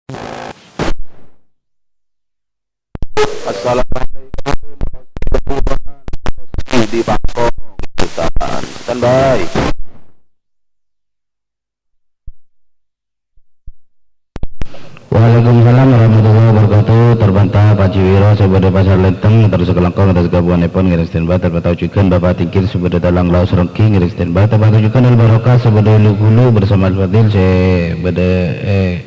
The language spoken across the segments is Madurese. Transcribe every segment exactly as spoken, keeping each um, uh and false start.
Assalamualaikum warahmatullahi wabarakatuh. Di Bangkok, perusahaan. Standby. Waalaikumsalam warahmatullahi wabarakatuh. Terbanta Pak Jiwiro sè bâdâ Pasar Lenteng, terros sakalangkong atas gabunganèpon ngèrèng standby. Terbanta jhughân Bapak Tingkir sè bâdâ Talang Laos Renggi ngèrèng standby. Terbanta jhughân Al Barokah sè bâdâ Ulu Bulu bersama Al Fadil sè bâdâ, eh,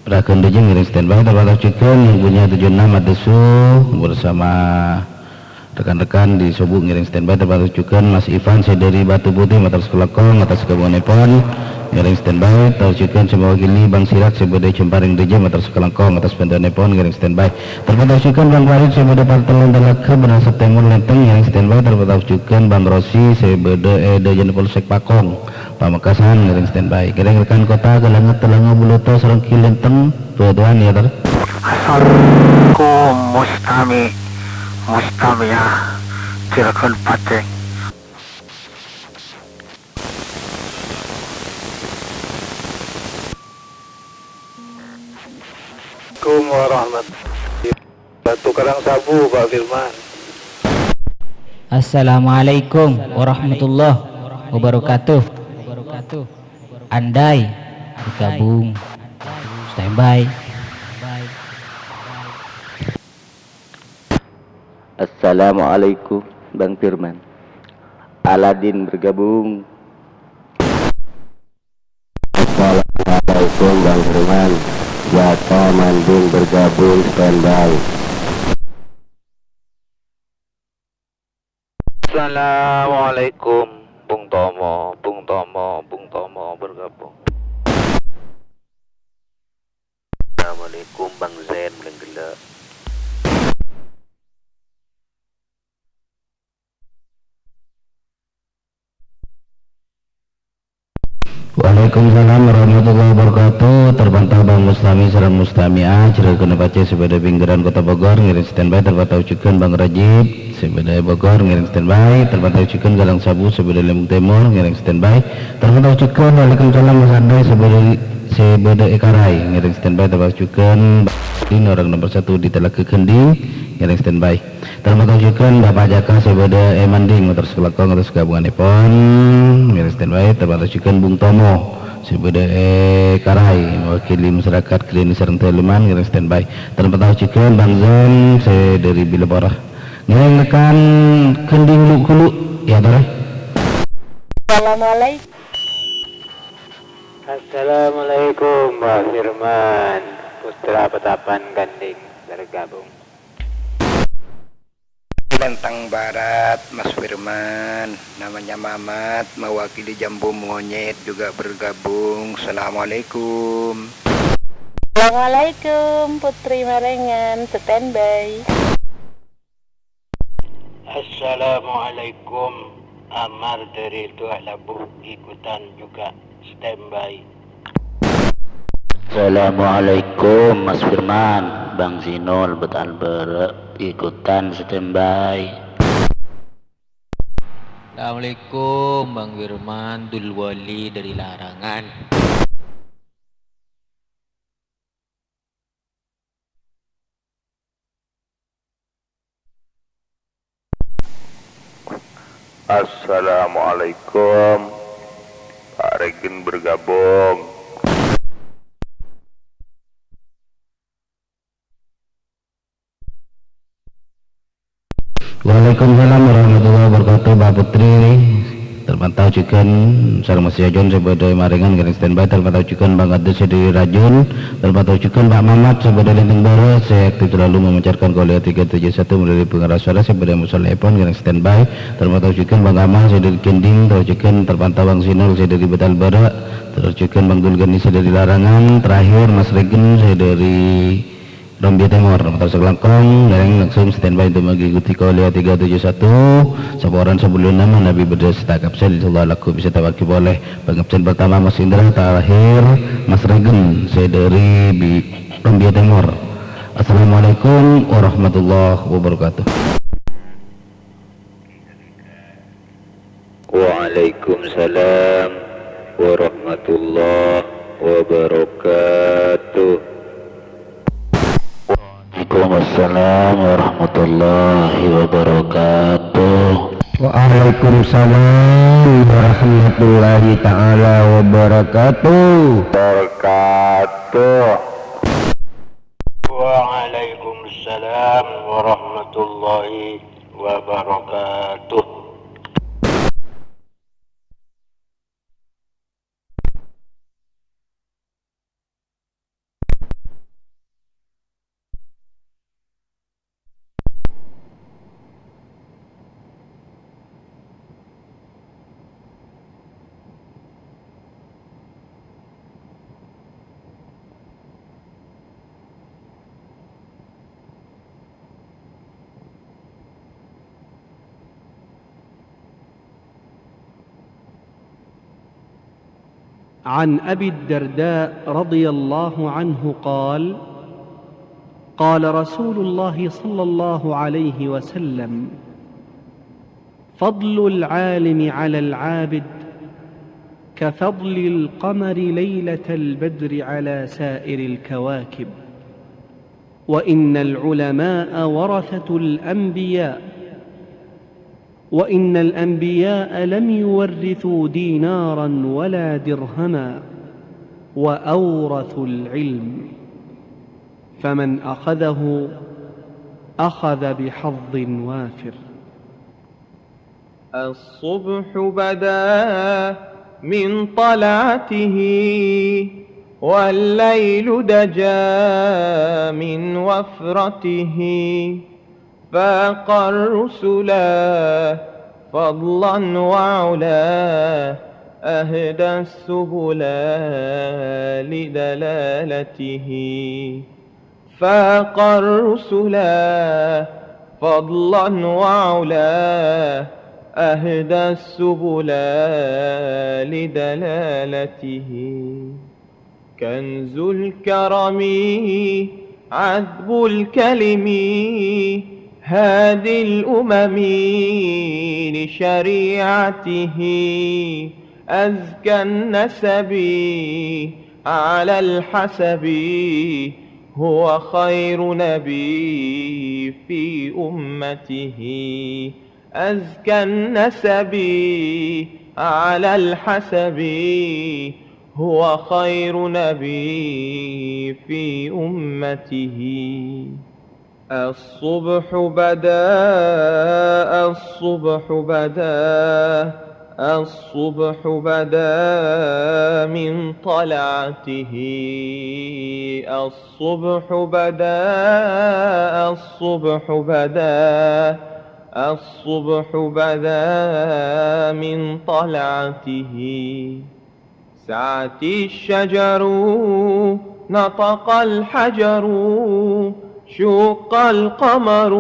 Ragan Dejeng ngèrèng standby, termasuk jhughân yang punya tujuh enam Adesu bersama rekan-rekan di Sobu ngèrèng standby, termasuk jhughân Mas Ivan sè dâri Batu Putih, mator sakalangkong atas gabunganèpon ngèrèng standby, termasuk jhughân sè mewakili Bang Sirat sè bâdâ Jemparing Dejeng, mator sakalangkong atas bantuanèpon ngèrèng standby, termasuk jhughân Bang Farid sè bâdâ Partelon Talaga, Benangsep Tèmor Lenteng ngèrèng standby, termasuk jhughân Bang Rosi sè bâdâ è Dajana Polsek Pakong. Pamekasan ngèrèng standby. Ngèrèng rekan kota, Galanget, Telango, Buluto, sareng Cilenteng, bâdâ, ya, ter. Assalamualaikum, Mustami, Mustamiyah, Cilegon Paceng. Assalamualaikum warahmatullahi wabarakatuh. Tukarang sabu, Pak Firman. Assalamualaikum warahmatullahi wabarakatuh. Andai bergabung, standby. Assalamualaikum, Bang Firman. Aladin bergabung. Assalamualaikum, Bang Firman. Jaka Manding bergabung, standby. Assalamualaikum, Bung Tomo, Bung Tomo, Bung Tomo bergabung. Assalamualaikum, Bang Zen, Blenggela. Waalaikumsalam warahmatullahi wabarakatuh. Terpantau Bang Mustami sareng Mustami'ah, jero genep Aceh sè bâdâ pinggiran Kota Bogor, ngèrèng standby. Terpantau jhughân Bang Rajib sè bâdâ è Bogor, ngèrèng standby. Terpantau jhughân Galang Sabu sè bâdâ Lembung Tèmor, ngèrèng standby. Terpantau jhughân, waalaikumsalam, Mas Andai sè bâdâ, sè bâdâ è Karai, ngèrèng standby. Terpantau jhughân Bang Din, orang nomor satu di Telaga Gending, ngèrèng standby. Terpantau jhughân Bapak Jaka sè bâdâ è Manding, mator sakalangkong atas gabunganèpon, ngèrèng standby. Terpantau jhughân Bung Tomo sè bâdâ è Karai, mewakili masyarakat Greni sareng Daleman, ngèrèng standby. Terpantau jhughân Bang Zen sè dâri Bilapora. Ngèrèng rekan Gending Lu'-Gulu', ya, Tore. Assalamualaikum. Assalamualaikum, Mbah Firman. Putra Petapan Ganding bergabung. Lenteng Barat, Mas Firman. Namanya Mamat, mewakili Jambu Monyet juga bergabung. Assalamualaikum. Assalamualaikum, Putri Marengan, standby. Assalamualaikum, Amar dari Tuak Labu ikutan juga standby. Assalamualaikum, Mas Firman. Bang Sinul, Betal Bere, ikutan standby. Assalamualaikum, Bang Firman, Dul Wali dari Larangan. Assalamualaikum. Pak Regen bergabung. Waalaikumsalam warahmatullahi wabarakatuh, Mbak Putri. Terpantau jhughân sareng Mas Yajon sè bâdâ è Marengan, ngèrèng standby. Terpantau jhughân Bang Adus sè dâri Rajun. Terpantau jhughân Pak Mamat sè bâdâ Lenteng Barat, sè aktif selalu memancarkan Kolia tiga tujuh satu melalui pengeras suara sè bâdâ è musolèpon, ngèrèng standby. Terpantau jhughân Bang Kamal sè dâri Gending, terros jhughân terpantau Bang Sinul sè dâri Betal Bara, terros jhughân Bang Dulgani sè dâri Larangan. Terakhir, Mas Regen sè dâri Rombia Tèmor, mator sakalangkong, ngèrèng langsung standby untuk mengikuti Kolia tiga tujuh satu. Saporan sabellunna manabi bâdâ sè ta' kapsèl, insyaallah lagghu bisa ta' èbâghi polè. Pangabsèn pertama Mas Indra, terakhir Mas Regen, sè dâri Bi-, Rombia Tèmor. Assalamualaikum warahmatullahi wabarakatuh. Waalaikumsalam warahmatullahi wabarakatuh. Assalamualaikum warahmatullahi wabarakatuh. Waalaikumsalam warahmatullahi taala wabarakatuh. Wabarakatuh. Waalaikumsalam warahmatullahi wabarakatuh. عن أبي الدرداء رضي الله عنه قال: قال رسول الله صلى الله عليه وسلم: فضل العالم على العابد كفضل القمر ليلة البدر على سائر الكواكب، وإن العلماء ورثة الأنبياء، وإن الأنبياء لم يورثوا دينارا ولا درهما، وأورثوا العلم، فمن أخذه أخذ بحظ وافر. الصبح بدا من طلعته، والليل دجا من وفرته، فاق الرسلا فضلا وعلا، أهدى السبلا لدلالته. فاق الرسلا فضلا وعلا، أهدى السبلا لدلالته. كنز الكرم عذب الكلم، هادي الأمم لشريعته. أزكى النسب على الحسب، هو خير نبي في أمته. أزكى النسب على الحسب، هو خير نبي في أمته. الصبح بدا، الصبح بدا، الصبح بدا من طلعته. الصبح بدا، الصبح بدا، الصبح بدا من طلعته. سعت الشجر، نطق الحجر، شق القمر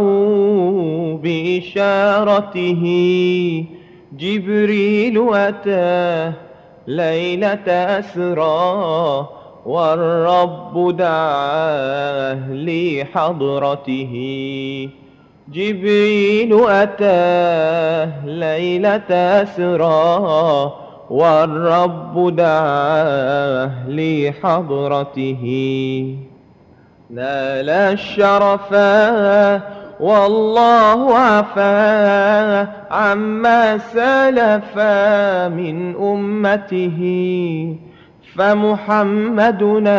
بإشارته. جبريل أتى ليلة أسرى، والرب دعاه لحضرته. جبريل أتى ليلة أسرى، والرب دعاه لحضرته. نال الشرفا والله عفا عما سلفا من أمته. فمحمدنا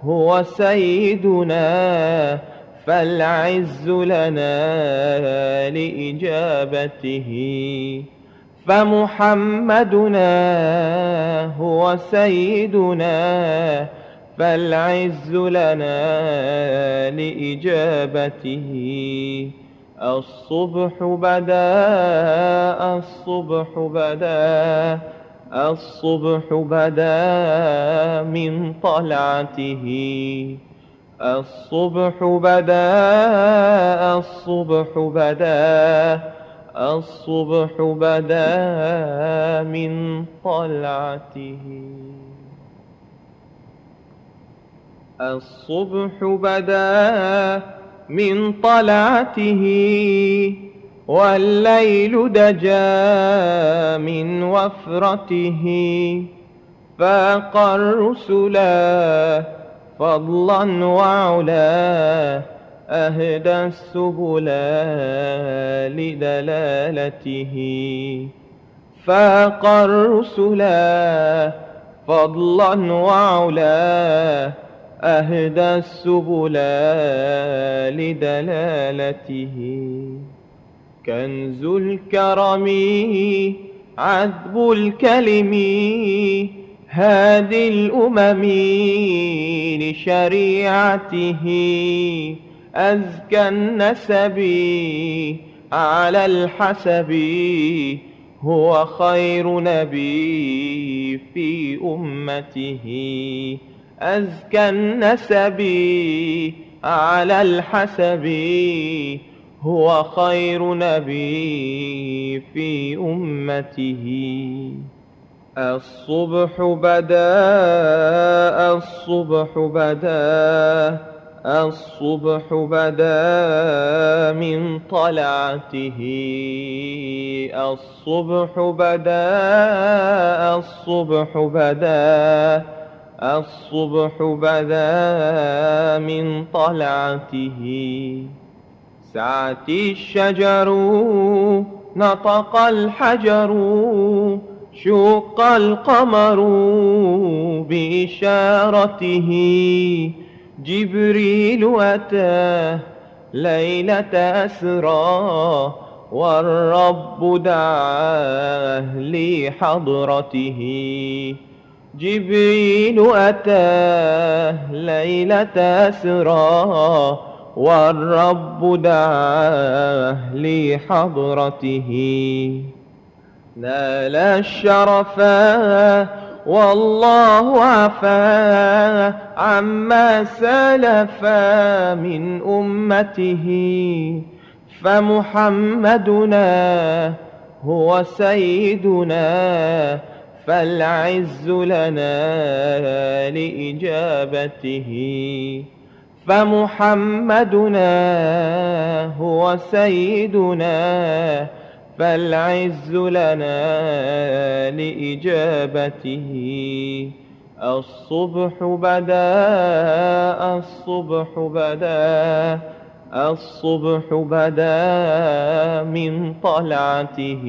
هو سيدنا، فالعز لنا لإجابته. فمحمدنا هو سيدنا، فالعز لنا لإجابته. الصبح بدا، الصبح بدا، الصبح بدا من طلعته. الصبح بدا، الصبح بدا، الصبح بدا من طلعته. الصبح بدا من طلعته، والليل دجا من وفرته. فاق الرسلا فضلا وعلا، أهدى السبل لدلالته. فاق الرسل فضلا وعلا، أهدى السبل لدلالته. كنز الكرم، عذب الكلم، هادي الأمم لشريعته. أزكى النسب على الحسب، هو خير نبي في أمته. أزكى النسب على الحسب، هو خير نبي في أمته. الصبح بدا، الصبح بدا، الصبح بدا من طلعته. الصبح بدا، الصبح بدا، الصبح بدا من طلعته. سعت الشجر، نطق الحجر، شق القمر بإشارته. جبريل أتى ليلة أسرى، والرب دعاه لحضرته. جبريل أتى ليلة أسرى، والرب دعاه لحضرته. نال الشرفا والله عفا عما سلف من أمته. فمحمدنا هو سيدنا، فالعز لنا لإجابته. فمحمدنا هو سيدنا، فالعز لنا لإجابته. الصبح بدا، الصبح بدا، الصبح بدا من طلعته.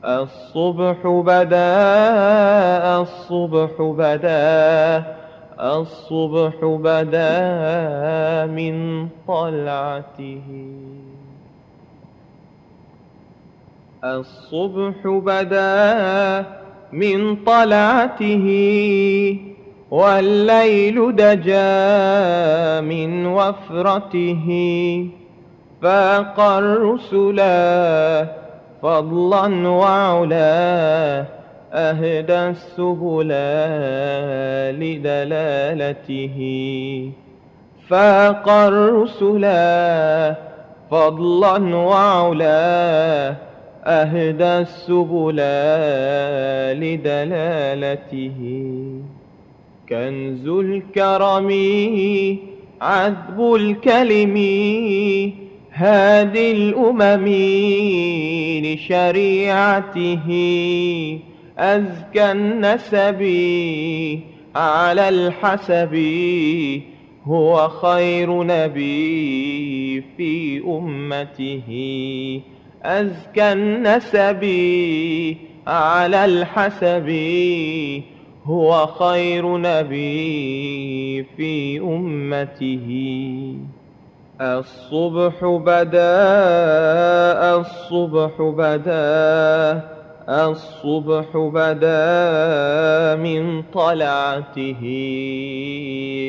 الصبح بدا، الصبح بدا، الصبح بدا من طلعته. الصبح بدا من طلعته، والليل دجا من وفرته. فاق الرسل فضلا وعلا، أهدى السبل لدلالته. فاق الرسل فضلا وعلا، أهدى السبل لدلالته. كنز الكرم، عذب الكلم، هادي الأمم لشريعته. أزكى النسب على الحسب، هو خير نبي في أمته. أزكى النسب على الحسب، هو خير نبي في أمته. الصبح بدا، الصبح بدا، الصبح بدا من طلعته.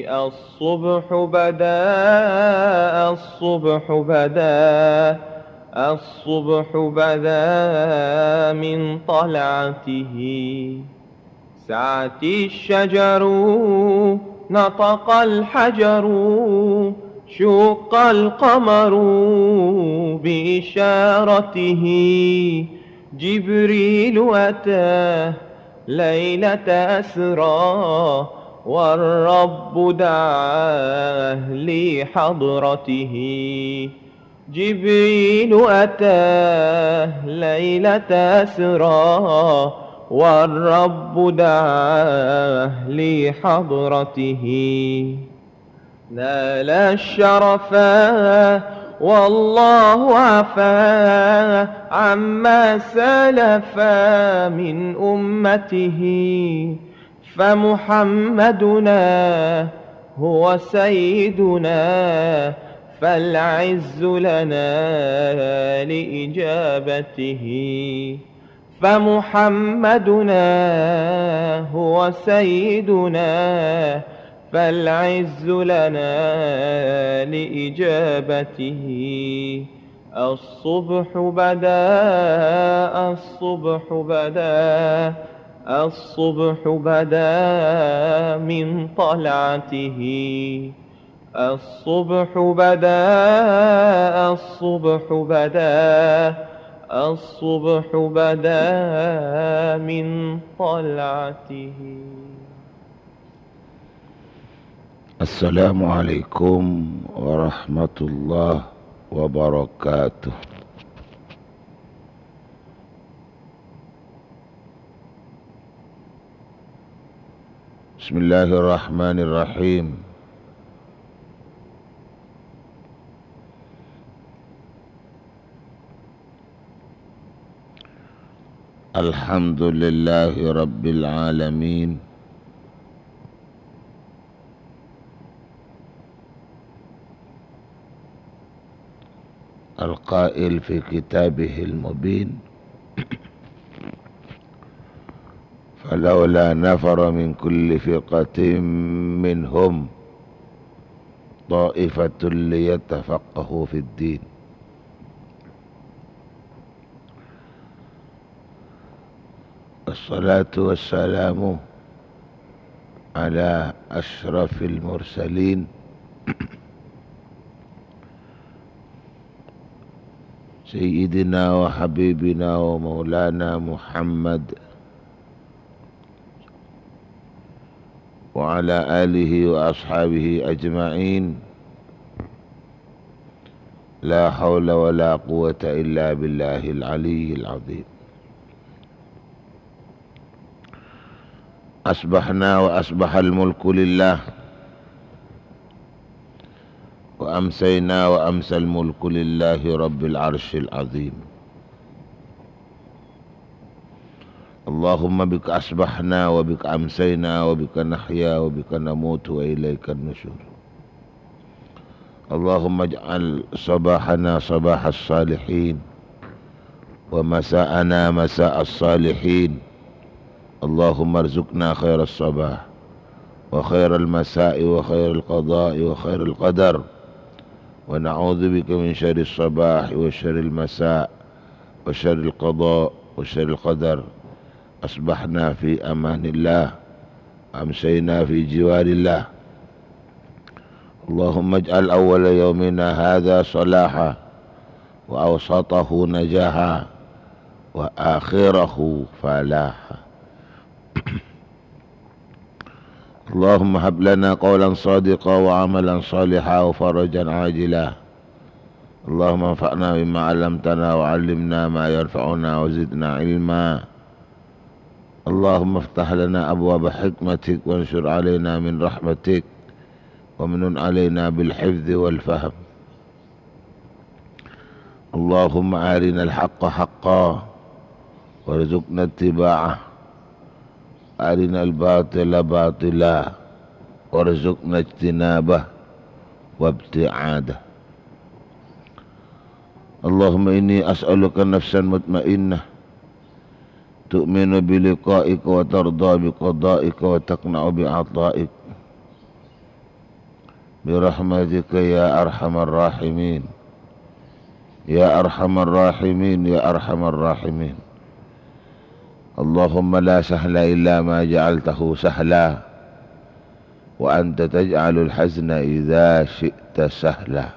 الصبح بدا، الصبح بدا، الصبح بدا من طلعته. سعت الشجر، نطق الحجر، شق القمر بإشارته. جبريل أتى ليلة أسرى، والرب دعاه لحضرته. جبريل أتى ليلة أسرى، والرب دعاه لحضرته. نال الشرفا والله عفا عما سلف من أمته، فمحمدنا هو سيدنا، فالعز لنا لإجابته. فمحمدنا هو سيدنا، فالعز لنا لإجابته. الصبح بدا، الصبح بدا، الصبح بدا من طلعته. الصبح بدا، الصبح بدا، الصبح بدا من طلعته. السلام عليكم ورحمة الله وبركاته. بسم الله الرحمن الرحيم. الحمد لله رب العالمين. القائل في كتابه المبين: فلولا نفر من كل فرقة منهم طائفة ليتفقهوا في الدين. الصلاة والسلام على أشرف المرسلين سيدنا وحبيبنا ومولانا محمد وعلى آله وأصحابه أجمعين. لا حول ولا قوة إلا بالله العلي العظيم. أصبحنا وأصبح الملك لله، وأمسينا وأمسى الملك لله رب العرش العظيم. اللهم بك أصبحنا وبك أمسينا وبك نحيا وبك نموت وإليك النشور. اللهم اجعل صباحنا صباح الصالحين، ومساءنا مساء الصالحين. اللهم ارزقنا خير الصباح وخير المساء وخير القضاء وخير القدر، ونعوذ بك من شر الصباح وشر المساء وشر القضاء وشر القدر. أصبحنا في أمان الله، أمسينا في جوار الله. اللهم اجعل أول يومنا هذا صلاحا، وأوسطه نجاحا، وآخره فلاحا. اللهم هب لنا قولا صادقا وعملا صالحا وفرجا عاجلا. اللهم انفعنا بما علمتنا وعلمنا ما ينفعنا وزدنا علما. اللهم افتح لنا أبواب حكمتك وانشر علينا من رحمتك ومنن علينا بالحفظ والفهم. اللهم أرنا الحق حقا وارزقنا اتباعه، وأرنا الباطل باطلا وارزقنا اجتنابه وابتعاده. اللهم إني أسألك نفسا مطمئنة تؤمن بلقائك وترضى بقضائك وتقنع بعطائك برحمتك يا أرحم الراحمين، يا أرحم الراحمين، يا أرحم الراحمين. اللهم لا سهل إلا ما جعلته سهلا، وأنت تجعل الحزن إذا شئت سهلا.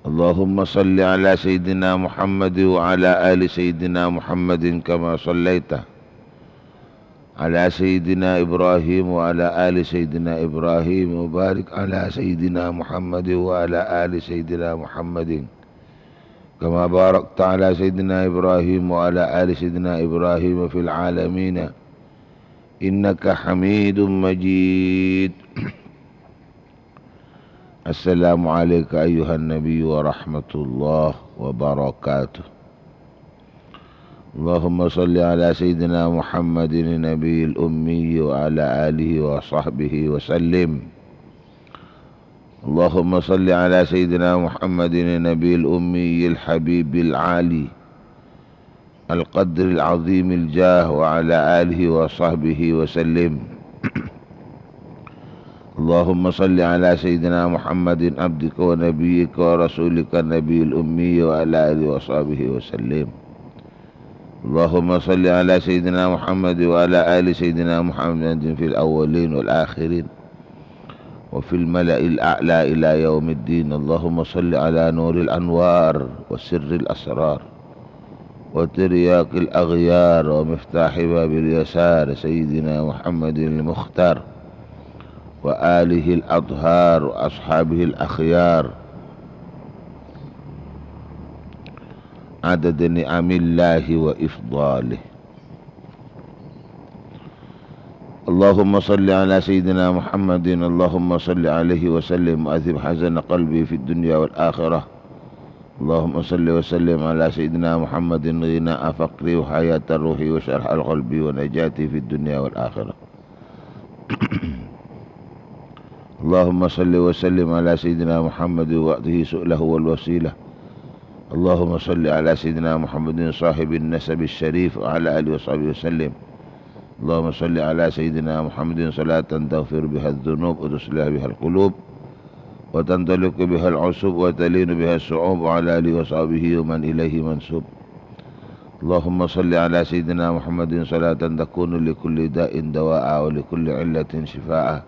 اللهم صل على سيدنا محمد وعلى آل سيدنا محمد كما صليت على سيدنا إبراهيم وعلى آل سيدنا إبراهيم، وبارك على سيدنا محمد وعلى آل سيدنا محمد كما باركت على سيدنا إبراهيم وعلى آل سيدنا إبراهيم في العالمين إنك حميد مجيد. السلام عليك أيها النبي ورحمة الله وبركاته. اللهم صل على سيدنا محمد النبي الأمي وعلى آله وصحبه وسلم. اللهم صل على سيدنا محمد النبي الأمي الحبيب العالي القدر العظيم الجاه وعلى آله وصحبه وسلم. اللهم صل على سيدنا محمد عبدك ونبيك ورسولك النبي الأمي وعلى آله وصحبه وسلم. اللهم صل على سيدنا محمد وعلى آل سيدنا محمد في الأولين والآخرين وفي الملأ الأعلى إلى يوم الدين. اللهم صل على نور الأنوار وسر الأسرار وترياق الأغيار ومفتاح باب اليسار سيدنا محمد المختار وآله الأطهار وأصحابه الأخيار عدد نعم الله وإفضاله. اللهم صل على سيدنا محمد، اللهم صل عليه وسلم وأذهب حزن قلبي في الدنيا والآخرة. اللهم صل وسلم على سيدنا محمد، غناء فقري وحياة روحي وشرح قلبي ونجاتي في الدنيا والآخرة. اللهم صل وسلم على سيدنا محمد وأعطه سؤله والوسيلة. اللهم صل على سيدنا محمد صاحب النسب الشريف وعلى آله وصحبه وسلم. اللهم صل على سيدنا محمد صلاة تغفر بها الذنوب وتصلح بها القلوب وتنطلق بها العصوب وتلين بها الصعوب وعلى آله وصحبه ومن إليه منسوب. اللهم صل على سيدنا محمد صلاة تكون لكل داء دواء ولكل علة شفاء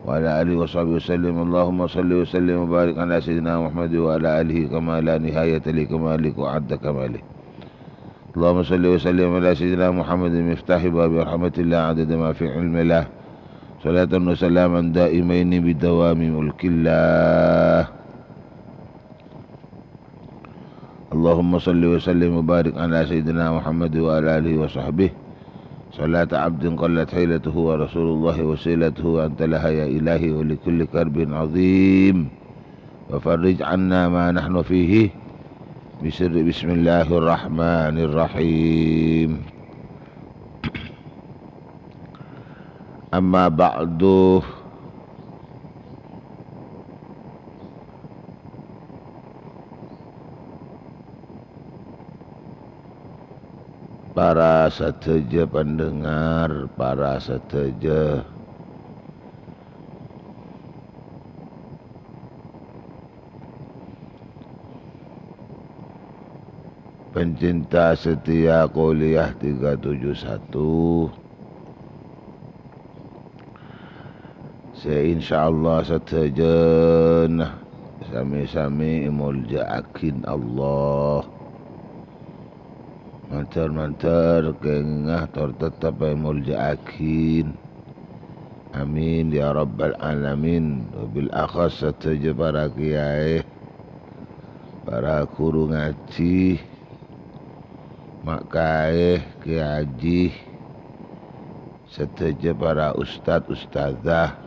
وعلى آله وصحبه وسلم. اللهم صل وسلم وبارك على سيدنا محمد وعلى آله كما لا نهاية لكمالك وعد كماله. اللهم صل وسلم على سيدنا محمد مفتاح باب رحمة الله عدد ما في علم الله. صلاة وسلاما دائمين بدوام ملك الله. اللهم صل وسلم وبارك على سيدنا محمد وعلى آله وصحبه. صلاة عبد قلت حيلته ورسول الله وسيلته وأنت لها يا إلهي ولكل كرب عظيم. وفرج عنا ما نحن فيه بسر بسم الله الرحمن الرحيم. أما بعد، para sadhâjâ pendengar, para sadhâjâ pencinta setia kuliah tiga tujuh satu, sè insyaallah sadhâjâna sami-sami èmoljâ'aghin Allah. Mandhâr-mandhâr kèngèng tor tettep èmoljâ'aghin. Amin ya rabbal alamin. Wabil akhas sadhâjâ para kiyaè, para ghuru ngajhi, ma' kaè, kiyaè hajhi, sadhâjâ para ustad, ustadzah,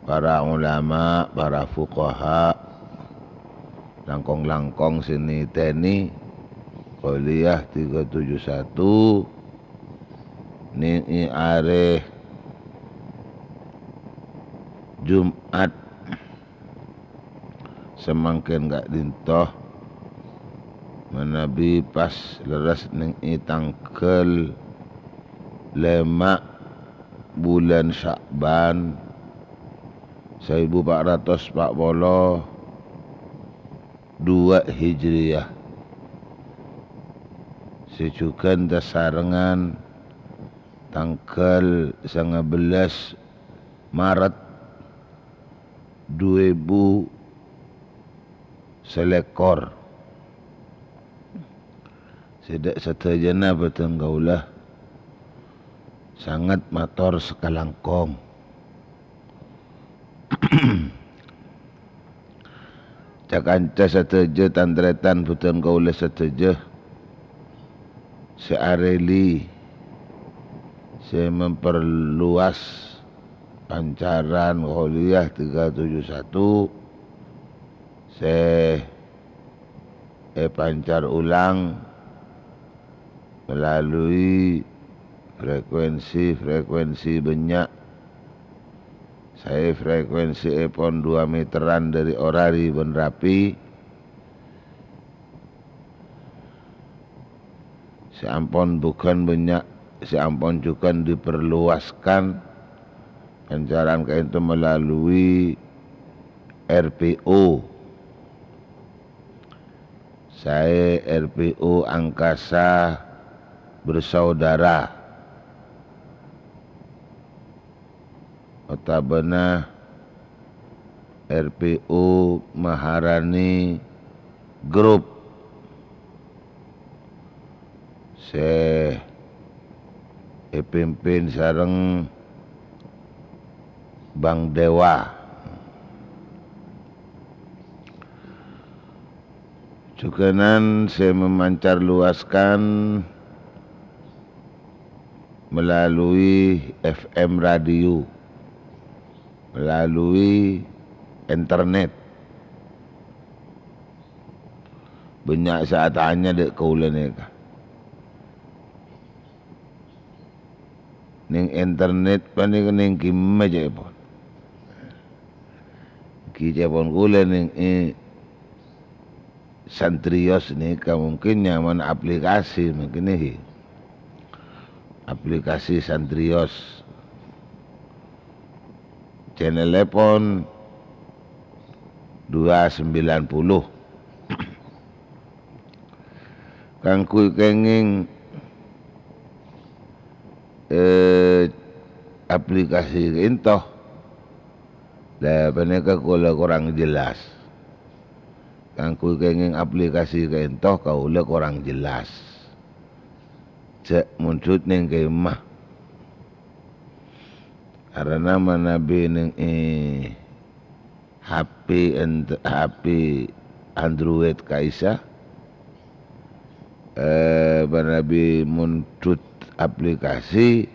para ulama, para fuqaha, langkong-langkong sè nètènè kuliah tiga tujuh satu nèng è arè Jumat samangkèn ka'dinto, manabi pas lerres nèng è tangghâl lèma' bulân Sya'ban, saèbu pa' ratos pa' polo duwâ' Hijriyah, sè jhughân tasarengngan tangghâl sangabellâs Maret duwâ èbu salèkor. Sè dâ' sadhâjâna bhâdhân kaulâ sanget mator sakalangkong. Ca-kanca sadhâjâ, tan-tarètan bhâdhân kaulâ sadhâjâ sè arèli, sè memperluas pancaran Kuliah tiga tujuh satu, sè èpancar ulang melalui frekuensi-frekuensi bânnya'. Saè frekuensièpon dua meteran dâri orari bân rapi, sè ampon bhugân bânnya', sè ampon jhughân diperluaskan pancaran ka'ènto melalui R P O. Saè R P O Angkasa Bersaudara, otabâna R P O Maharani Group, sè èpimpin sareng Bang Dewa. Jhughânan sè memancar luaskan melalui F M radio, melalui internet. Bânnya' sè atanya dâ' kaulâ nèka. Neng internet panèka neng kemma ca'èpon. Ghi ca'èpon kaulâ neng è Santrios nèka mungkin nyamana aplikasi mungkin nèka. Aplikasi Santrios. Channelèpon dua sembilan puluh. Kaangghuy kèngèng, eh, aplikasi ka'ènto. Lah, panèka kaulâ korang jelas. Kaangghuy kèngèng aplikasi ka'ènto kaulâ korang jelas. Jhâ' mondhut neng kemma. Karana manabi neng è H P ent-, H P Android ka'issa', eh, manabi mondhut aplikasi,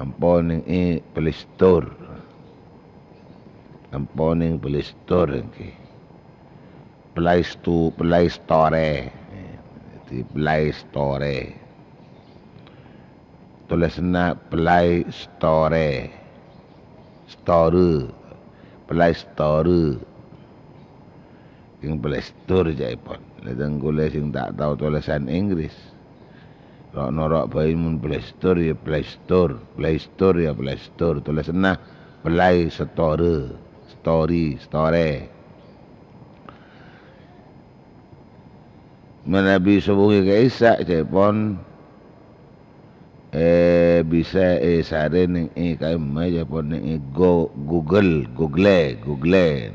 ampo neng è Play Store. Ampo neng Play Store èngghi. Play Sto-, Play Store. Dhâddhi Play Store. Tolèsanna Play Store. Store. Play Store. Kèng Play Store ca'èpon. Lha, tang kaulâ sè ta' tao tolèsan Inggris. Ro'-noro' bhâi mon Play Store ya Play Store, Play Store ya Play Store. Tolèsanna Play Store, Story, Store. Manabi sobungè ka'issa' ca'èpon, eh, bisa èsarè neng è kemma ca'èpon neng è Go-, Google, Google, Google.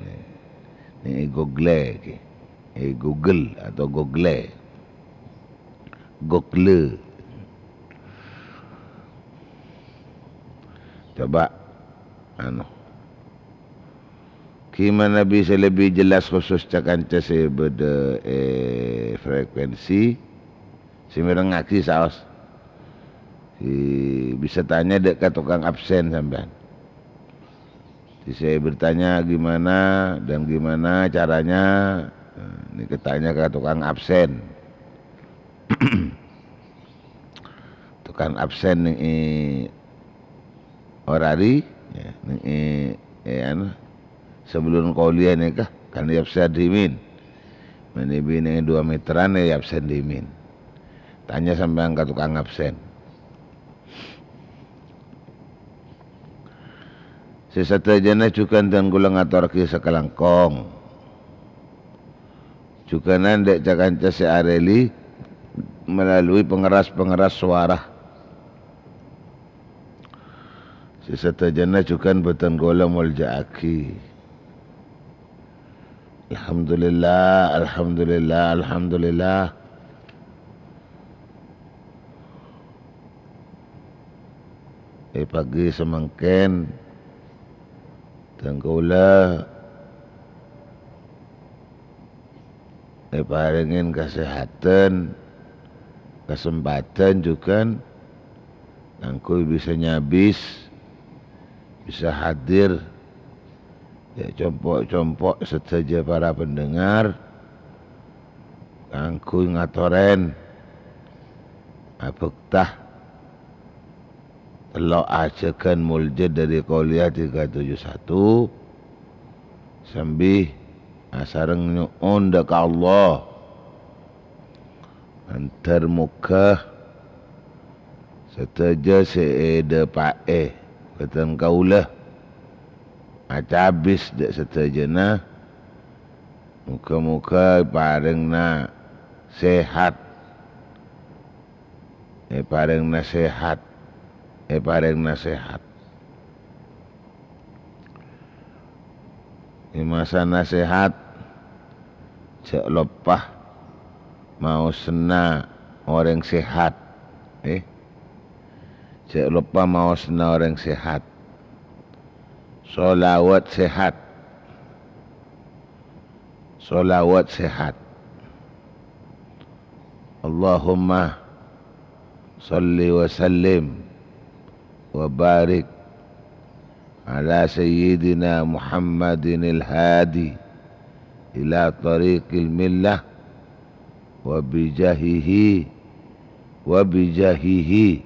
Neng è Google, è Google atau Google. Google. Coba, anu. Gimana bisa lebih jelas khusus ca-kanca sè bâdâ è frekuensi sè mèrengngaghi saos? Sè bisa tanya dâ' ka tokang absen sampèyan. Sè bertanya gimana dan gimana caranya, eh, nèka tanya ka tokang absen. Tokang absen neng è orari, ya, neng è, è, anu, sebelum kuliah nèka, kan èabsen dhimèn. Manabi neng è dua meteran, èabsen dhimèn. Tanya sampèyan ka tokang absen. Sè sadhâjâna jhughân dân kaulâ ngatorraghi sakalangkong. Jhughânan dâ' ca-kanca sè arèli melalui pengeras-pengeras suara. Sè sadhâjâna jhughân bhâdhân kaulâ molja'aghi. Alhamdulillah, alhamdulillah, alhamdulillah. È pagi samangkèn, dân kaulâ èparèngè kasèhadhân, kasempadhân jhughân kaangghuy bisa nyabis, bisa hadir, yâ, compo'-compo' sadhâjâ para pendengar, kaangghuy ngatorè abhâkta tello' ajâgân molja dhâri Qouliyah tiga tujuh satu, sambi asareng nyo'on dâ' ka Allah. Mandhâr moghâ sadhâjâ sè èdhâpa'è bhâdhân kaulâ acabis dâ' sadhâjâna. Moghâ-moghâ èparèngana sehat. Èparèngana sehat. Èparèngana sehat. È masa nasehat, jhâ' loppa maosanna orèng sehat. Eh, jhâ' loppa maosanna orèng sehat. Sholawat sehat. Sholawat sehat. Allahumma shalli wa sallim wa barik ala sayyidina Muhammadinil hadi ila tariqil millah, wa bijahihi, wa bijahihi,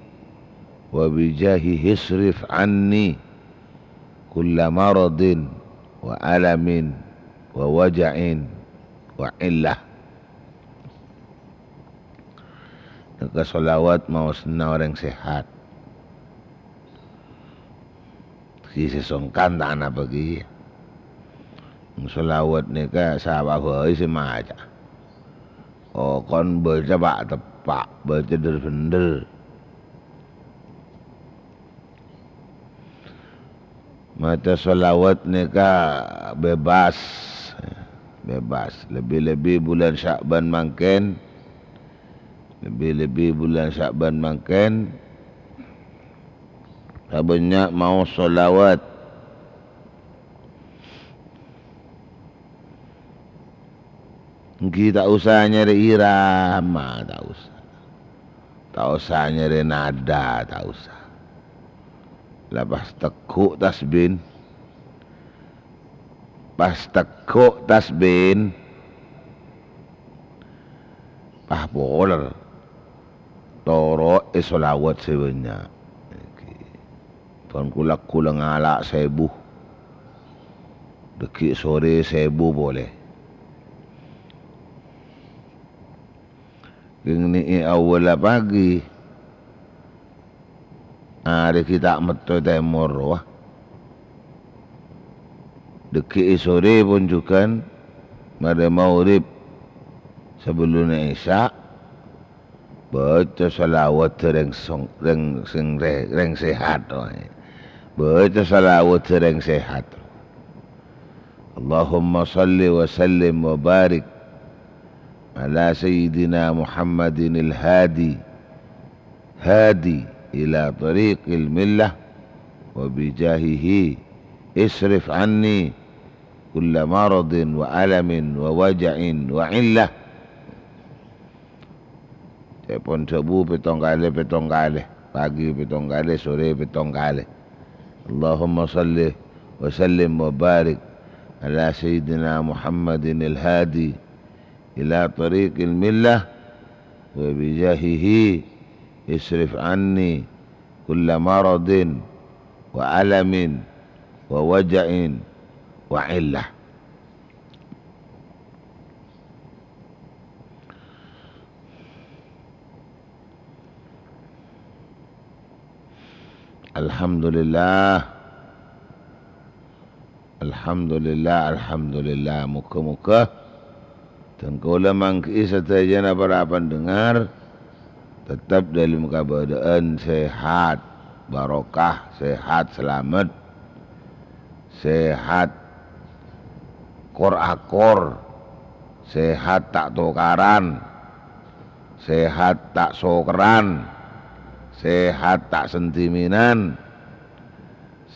wa bijahihi isrif anni kulla maradin wa alamin wa waja'in wa illah. Nèka sholawat maosanna orèng sehat. Ghi sè songkan ta' anapa ghi. Sholawat nèka sapa bhâi sè maca. Oh, kon baca pa' teppa', baca dhâr-bhendhâr. Maca sholawat nèka bebas, bebas. Lebbi-lebbi bulân Sya'ban mangkèn, lebbi-lebbi bulân Sya'ban mangkèn, pabânnya' maos sholawat. Ènggi ta' osa nyarè irama, ta' osa. Ta' osa nyarè nada, ta' osa. La pas tegghu' tasbin. Pas tegghu' tasbin. Pas poler. Toro'è sholawat sè bânnya'. Ènggi. Bân kulâ-kulâ ngala' sèbu. Dâgghi' sorè sèbu polè. Kèng nè'è awwalla pagi. Arè ghi' ta' metto tèmor rowa. Dâgghi' è sorè pon jhughân, marè maghrib sabellunna isya', baca sholawat rèng song-, rèng sing re-, rèng sehat, rowa. Baca sholawat rèng sehat. Allahumma shalli wa sallim wa barik ala sayyidina Muhammadinil hadi, hadi ila tariqil millah, wa bijahihi isrif anni kulla maradin wa alamin wa waja'in wa illah. Ca'èpon sèbu pèttong kalè, pèttong kalè. Pagi pèttong kalè, sorè pèttong kalè. Allahumma shalli wa sallim wa barik ala sayyidina Muhammadinil hadi ila tariqil millah, wa bijahihi isrif anni kulla maradin wa alamin wa waja'in wa illah. Alhamdulillah. Alhamdulillah, alhamdulillah. Moghâ-moghâ dhân kaulâ mangghi'i sadhâjâna para pendengar tetep dâlem kabâdâ'ân sehat, barokah, sehat, salamet, sehat, kor-akor, sehat ta' tokaran, sehat ta' sokerran, sehat ta' sentimenan,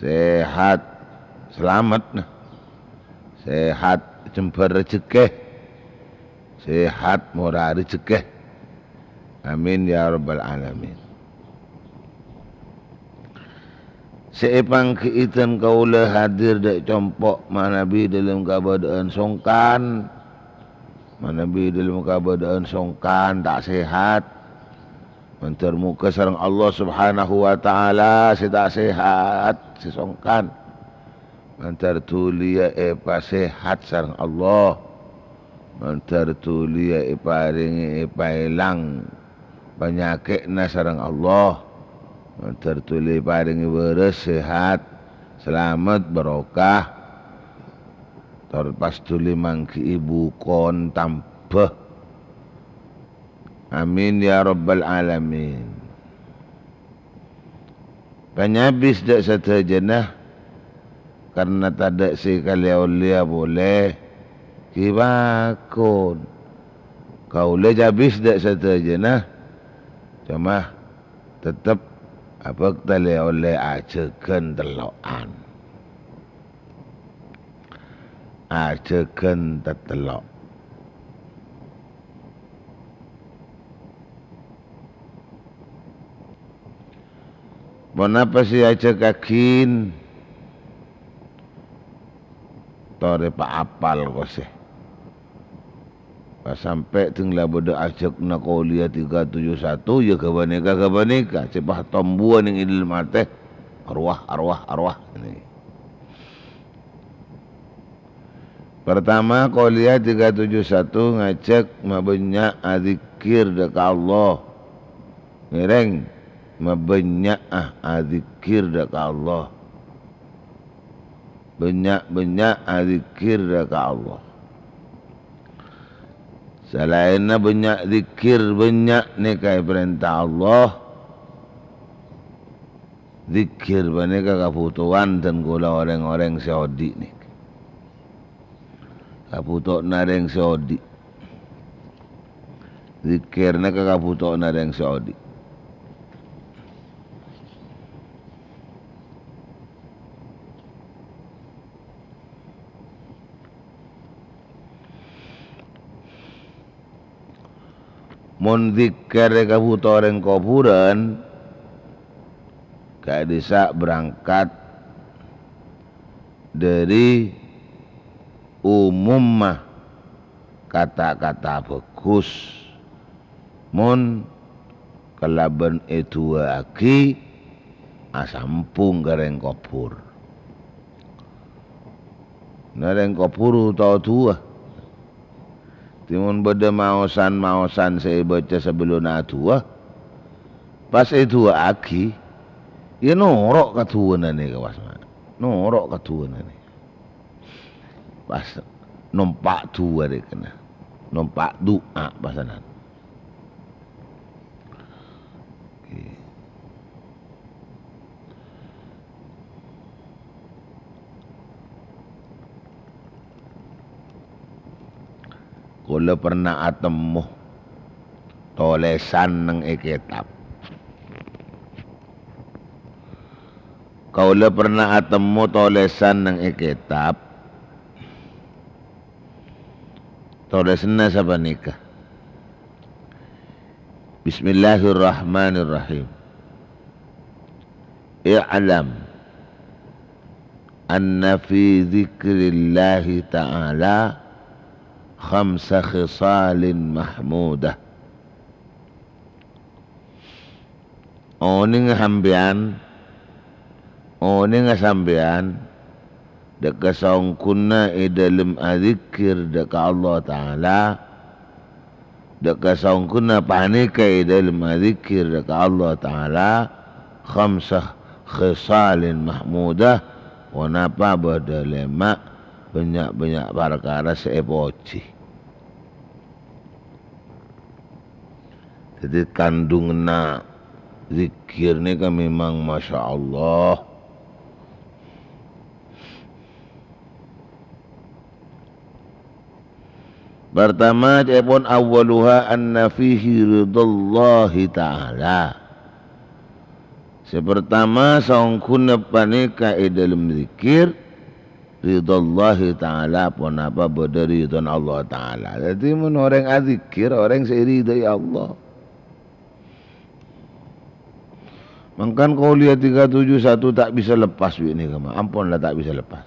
sehat salamet, nah. Sehat jembhâr rejhekkè, sehat, mora rejekkè. Amin ya rabbal alamin. Sè èpangghi'i dân kaulâ hadir dâ' compo' manabi dâlem kabâdâ'ân songkan, manabi dâlem kabâdâ'ân songkan, ta' sehat. Mandhâr moghâ sareng Allah Subhanahu wa Ta'ala sè ta' sehat, sè songkan, mandhâr dhuliyâ èpasehat sareng Allah. Mandhâr dhuliyâ èparèngè èpaèlang panyakè'na sareng Allah. Mandhâr dhuliyâ èparèngè bârâs, sehat, salamet, barokah. Tor pas dhuli mangghi'i bukon tambhâ. Amin ya rabbal alamin. Panyabis dâ' sadhâjâna, karna tadâ' sè kalè-ollèya polè, ghi pakon. Kaulâ cabis dâ' sadhâjâna, coma tettep abhâkta lè-ollè ajhâghân tello'an. Ajhâghân tetello'. Ponapa sè ajhâghâghin? Torè paapal kosè. Pas sampè' dhâng la bâdâ ajhâghna kolèya tiga tujuh satu, ya ghâpanèka, ghâpanèka, sè pas tombuwâ nèng è dâlem atè. Arwah, arwah, arwah. Nèka. Pertama, kolèya tiga tujuh satu ngajhâk mabânnya' adzikkèr dâ' ka Allah. Ngèrèng, mabânnya'a adzikkèr dâ' ka Allah. Bânnya'-bânnya' adzikkèr dâ' ka Allah. Salaènna bânnya' dzikkèr, bânnya' nèka èparènta Allah. Dzikkèr panèka kabhutowan dân kaulâ rèng-orèng sè odi' nèka. Kabhutowanna rèng sè odi'. Dzikkèr nèka kabhutowanna rèng sè odi'. Mon dzikkèr èkabhuto orèng kobhurân, ka'dissa' berangkat dhâri umumma kata-kata bhâghus. Mon kalabân èdu'aaghi, asambhung ka rèng kobhur. Na rèng kobhur tao du'a. Dhâddhi mon bâdâ maosan-maosan sè èbâca sabellunna adu'a, pas èdu'aaghi, ya noro' ka du'ana nèka, pas ma-, noro' ka du'ana nèka. Pas nompa' du'a rèkana. Nompa' du'a pasanan. Oke. Kaulâ pernah atemmo tolèsan neng è kètab. Kaulâ pernah atemmo tolèsan neng è kètab. Tolèsanna sapanèka. Bismillahirrahmanirrahim. I'lam anna fi dzikrillahi ta'ala khamsa khisalin mahmudah. Onènga sampèyan, onènga sampèyan, dâ' kasongghuna è dâlem adzikkèr dâ' ka Allah Ta'ala, dâ' kasongghuna panèka è dâlem adzikkèr dâ' ka Allah Ta'ala, khamsa khisalin mahmudah, ponapa bâdâ lèma' bânnya'-bânnya' parkara sè èpojhi. Dhâddhi, kandunganna zikir nèka memang masya Allah. Pertama, ca'èpon, "Awwaluha anna fihi ridallahi ta'ala." Sè pertama, saongghuna panèka è dâlem zikir, ridhallahi ta'ala, ponapa bâdâ ridhona Allah Ta'ala. Dhâddhi, mon orèng adzikir, orèng sè èridhâi Allah. Mangkana Qauliyah tiga tujuh satu ta' bisa lepas bi' nèka, ma'. Ampon la ta' bisa lepas.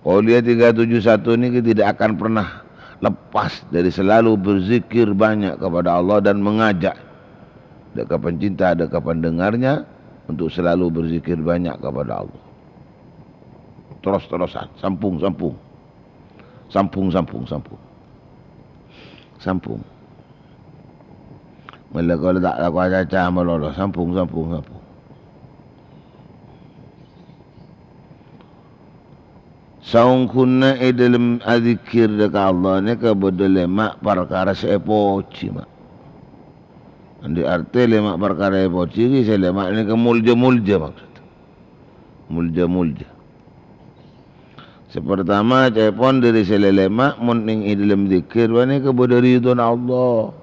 Qauliyah tiga tujuh satu nèka tidak akan pernah lepas dari selalu berzikir banyak kepada Allah dan mengajak dâ' ka pencinta, dâ' ka pendengarnya untuk selalu berzikir banyak kepada Allah. Terus-terusan, sambung, sambung. Sambung, sambung, sambung. Sambung. Mella kaulâ ta' lako acaca malolo, sambung, sambung, sambung. Saongghuna è dâlem adzikir dâ' ka Allah nèka bâdâ lèma' parkara sè èpojhi, ma'. Andi' artè lèma' parkara èpojhi, sè lèma' nèka molja-molja maksud. Molja-molja. Sè partama, ca'èpon dâri sè lèlèma', mon nèng è dâlem dzikir, panèka bâdâ ridhona Allah.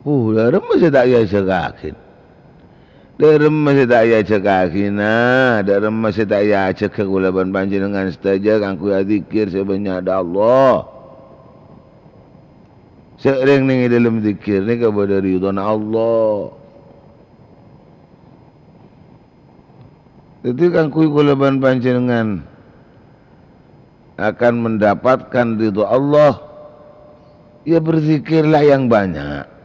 Uh, dâremma sè ta' èajhâkaghi? Dâremma sè ta' èajhâkaghi, na? Dâremma sè ta' èajhâkaghi kaulâ bân panjhennengngan sadhâjâ kaangghuy adzikir sè bânnya' dâ' Allah? Sè rèng nèng è dâlem dzikir nèka bâdâ ridhona Allah. Dhâddhi, kaangghuy kaulâ bân panjhennengngan akan mendapatkan ridho Allah, ya, berzikirlah yang banyak.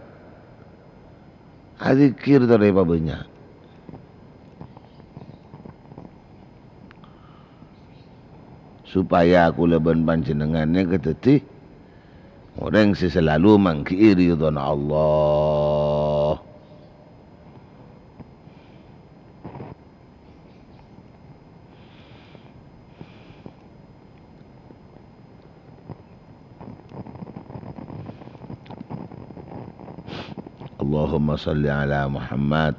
Adzikir torè pabânnya'. Supaya kaulâ bân panjhennengngan nèka dhâddhi orèng sè salalu mangghi'i ridhona Allah. Allahumma shalli ala Muhammad.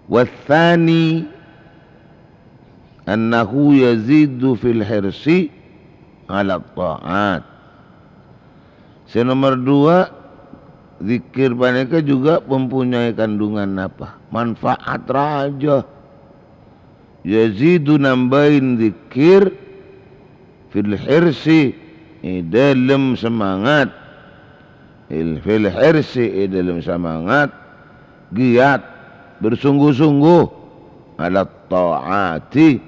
Watsani annahu yazidu fil hirsi ala ta'at. Sè nomer dua, dzikir panèka juga mempunyai kandungan apa? Manfaat rajâ. Yazidu, nambâi dzikir, fil hirsi, è dâlem semangat. Il-, fil hirsi, è dâlem semangat, giat, bersungguh-sungguh, ala ta'ati,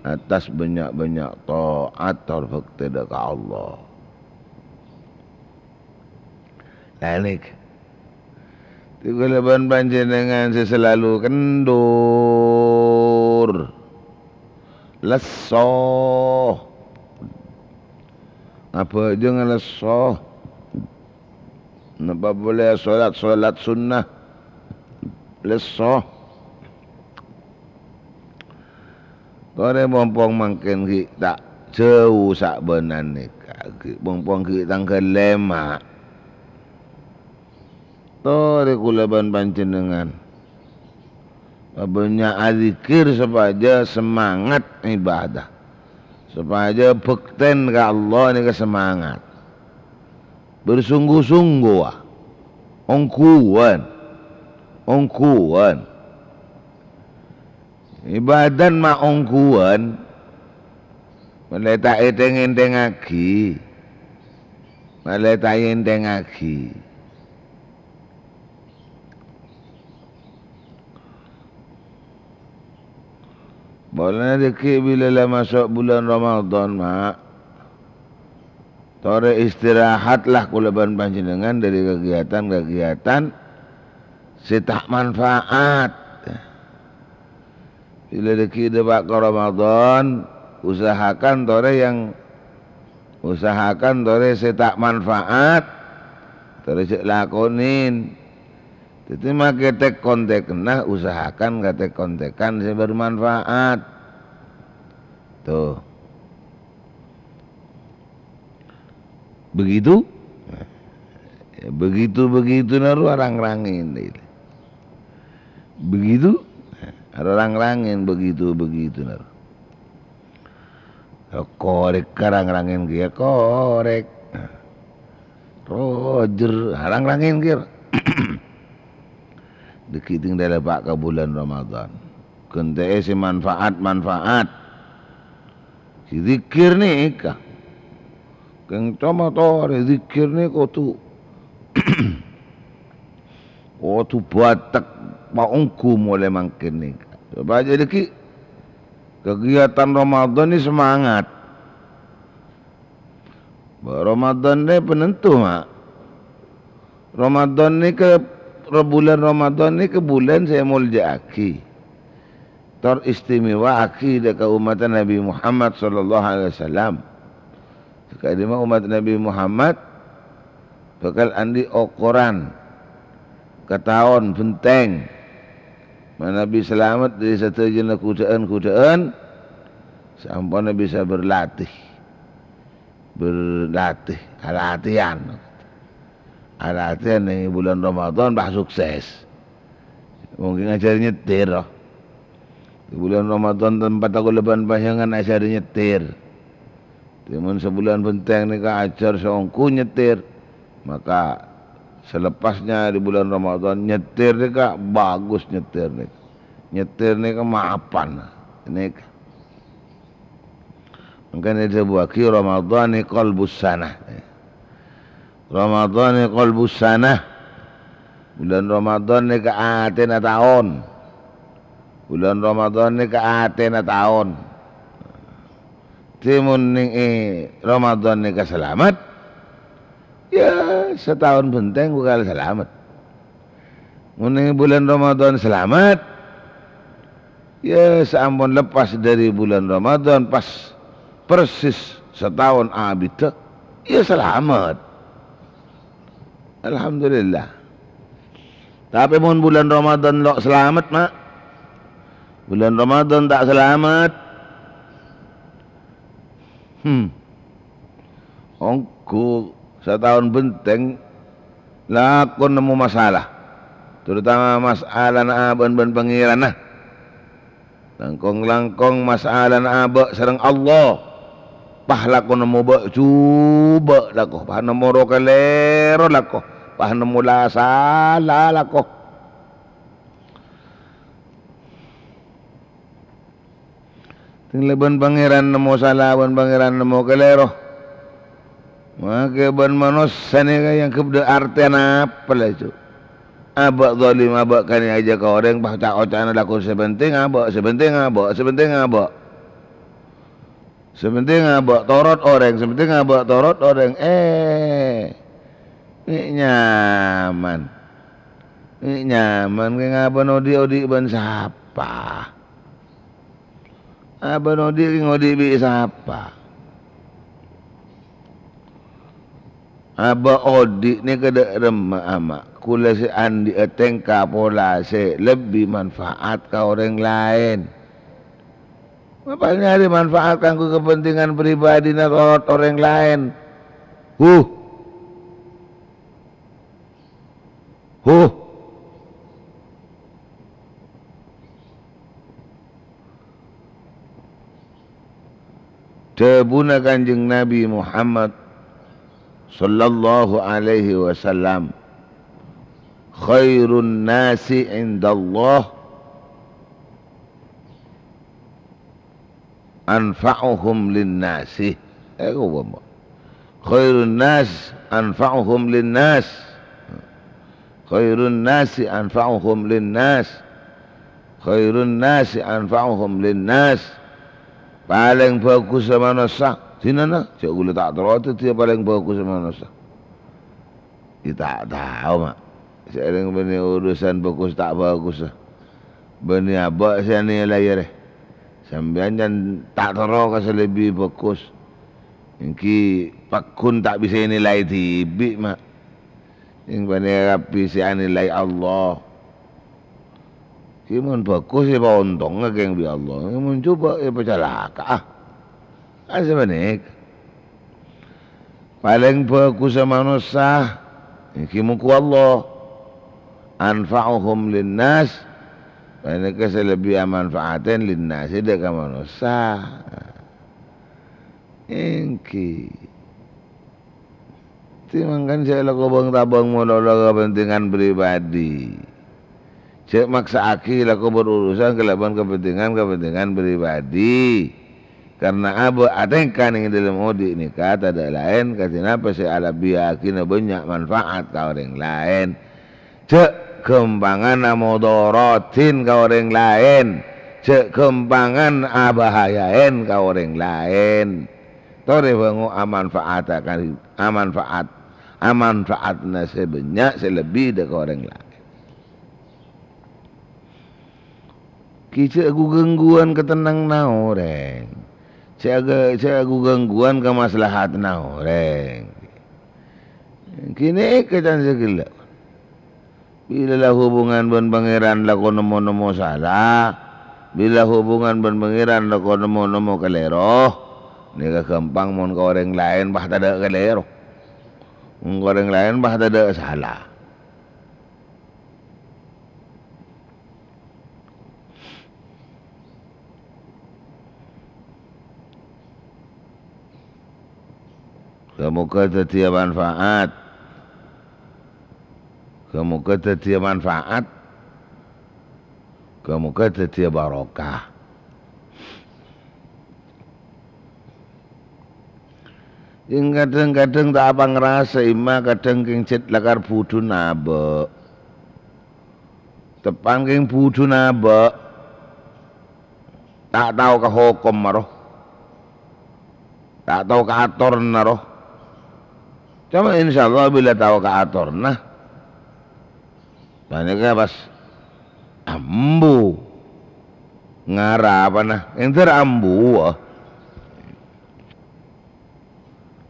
atas bânnya'-bânnya' ta'at, tor bhâktè dâ' ka Allah. Lah, nèka. Dhâddhi kaulâ bân panjhennengngan sè salalu kendur. Lesso. Abhâjâng lesso. Napa polè solat-solat sunnah. Lesso. Torè mompong mangkèn ghi' ta' jhâu sabânan nèka, ghi' mompong ghi' tangghâl lèma'. Torè kaulâ bân panjhennengngan pabânnya' adzikir sopajâ semangat ibadah, sopajâ bhâktèn ka Allah nèka semangat. Bersungguh-sungguh, ah. Ongghuwân. Ongghuwân. Ibadah ma' ongghuwân, malè ta' ètèng-èntèngngaghi, malè ta' èntèngngaghi. Polana dhâggi' bilâ la maso' bulân Ramadhan, Ma'. Torè istirahatlah kaulâ bân panjhennengngan dhâri kagiyadhân-kagiyadhân sè ta' manfaat. Bilâ dhâggi' dâpa' ka Ramadhan, usahakan torè yang, usahakan torè sè ta' manfaat, torè jhâ' lakonè. Dhâddhi, makè tèk-kontèkanna, usahakan ka tèk-kontèkan sè bermanfaat. Tuh. Begitu? Ya, begitu-begitu naro rang-rangèn. Begitu? Aro rang-rangèn begitu-begitu naro. Ya, korèk ka rang-rangèn kèya, korèk. Rojer, rang-rangèn kèr. Dhâggi' tèngdhâlâ pa' ka bulân Ramadan. Ghântè'è sè manfaat-manfaat. Sè dzikir nèka. Kèng coma torè dzikir nèka kodhu, kodhu bâtek paongghu molaè mangkèn nèka. Coba jâ' dhâggi' kegiatan Ramadan nè semangat. Bâ-, Ramadan nè penentu, Ma'. Ramadan nèka, ro-, bulân Ramadan nèka bulân sè èmoljâ'aghi, tor istimewa'aghi dhâ' ka ommaddhâ Nabbhi Muhammad sallallahu alaihi wasallam. Sakadhimma ommaddhâ Nabbhi Muhammad bhâkal andi' okoran ka taon bhenteng. Manabi salamet dhâri sadhâjâna godhâ'ân-godhâ'ân, saamponna bisa berlatih. Berlatih, alatihan. Alatihan neng bulân Ramadan, pas sukses. Mungkin ngajhâr nyetir, oh. Bulân Ramadan tempat aku leban panjhângan ajhâr nyetir. Coma sabulân bhenteng nèka ajhâr sè ongghu nyetir. Maka selepasnya di bulan Ramadan, nyetir nèka bagus nyetir nèka. Nyetir nèka mapan. Nèka. Mangkana èdhâbuwâghi Ramadhani qalbus sanah. Ramadhani qalbus sanah. Bulân Ramadhan nèka atèna taon. Bulân Ramadhan nèka atèna taon. Dhâddhi mon nèng è Ramadhan nèka salamet, ya, sataon bhenteng bhâkal salamet. Mon nèng è bulân Ramadhan salamet, ya, saampon lepas dhâri bulân Ramadhan, pas persis sataon abiddhâ, ya, salamet. Alhamdulillah. Tapè mon bulân Ramadhan lo' salamet, Ma'. Bulân Ramadhan ta' salamet. Hmm. Ongghu sataon bhenteng lako nemmo masalah, terutama masalana abâ'na bân Pangèranna. Langkong-langkong masalana abâ' sareng Allah. Pas lako nemmo bâ'-jhubâ' lako, pas nemmo ro-kalèro lako, pas nemmo la-sala lako. Tèng la bân Pangèran nemmo sala, bân Pangèran nemmo kalèro. Makè bân manossa nèka èangghep dâ' artèna apa, la, Cuk? Abâ' zalim, abâ' kanè'aja ka orèng, pas ca'-oca'na lako sè pentèng abâ', sè pentèng abâ', sè pentèng abâ'. Sè pentèng abâ' torot orèng, sè pentèng abâ' torot orèng. Eh, mè' nyaman. Mè' nyaman kè ngabâ nodi'-odi' bân sapa? Abâ nodi' ngodhi' bi' sapa? Abâ odi' nèka dâ' remma, Ama'. Kaulâ sè andi'â tèngka pola sè lebbi manfaat ka orèng laèn. Apa nyarè manfaat kaangghuy kapentingan pribadhina torot orèng laèn? Huh! Huh! Dhâbuna Kanjeng Nabi Muhammad sallallahu alaihi wasallam, "Khairun nasi indallah anfa'uhum linnasi." Èko apa? "Khairun nas anfa'uhum linnas." "Khairun nasi anfa'uhum linnas." "Khairun nasi anfa'uhum linnas." Palèng bhâghussâ manossa, dinana, jhâ' kaulâ ta' terro dhâddhiyâ palèng bhâghussâ manossa. Yâ ta' tao, Ma'. Sèrèng bânnè urusan bhâghus ta' bhâghussâ. Bânnè abâ' sè anilai arè. Sampèyan jhân ta' terro ka sè lebbi bhâghus. Èngghi pagghun ta' bisa ènilai dhibi', Ma'. Sè bânnè kabbhi sè anilai Allah. Sè mon bhâghus èpaontongnga kèng bi' Allah. Sè mon jhubâ' èpacalaka'a. Kan sè bânnè. Palèng bhâghussâ manossa, èngghi mongghu Allah. Anfa'uhum linnas, panèka sè lebbi amanfaatèn linnas, dâ' ka manossa. Èngghi. Dhâddhi mangkana jhâ' lako bâng-tabâng malolo kapentingan pribadi. Jhâ' maksa'aghi lako berurusan kalabân kapentingan-kapentingan pribadi. Karna abâ' atèngka neng è dhâlem odi' nèka tadâ' laèn kadhi napa sè alabbhiyaghina bânnya' manfaat ka orèng laèn. Jhâ' ghâmpangan amodhorotin ka orèng laèn. Jhâ' ghâmpangan abhâhâjâèn ka orèng laèn. Torè bângo amanfaatakan, amanfaat, amanfaatna sè bânnya' sè lebbi dâ' ka orèng laèn. Ghi' jhâ' gu-ghângguwân katennanganna orèng. Jhâ' ga-, jhâ' gu-ghângguwân kamaslahatanna orèng. Ghânèka can sè ghellâ'. Bilâ la hubungan bân Pangèran lako nemmo-nemmo sala, bilâ hubungan bân Pangèran lako nemmo-nemmo kalèro, nèka ghâmpang mon ka orèng laèn, bâh tadâ' kalèro. Mon ka orèng laèn, bâh tadâ' sala. Ghâ-moghâ dhâddhiyâ manfaat. Ghâ-moghâ dhâddhiyâ manfaat. Ghâ-moghâ dhâddhiyâ barokah. Sèng kadhâng-kadhâng ta' apangrasa, Imma, kadhâng kèng cè' lakar budhuna abâ'. Teppan kèng budhuna abâ'. Ta' tao ka hokomma ro. Ta' tao ka atorna ro. Coma insyaallah bilâ tao ka atorna, panèka pas ambu. Ngara apana? Èntar ambu, ah.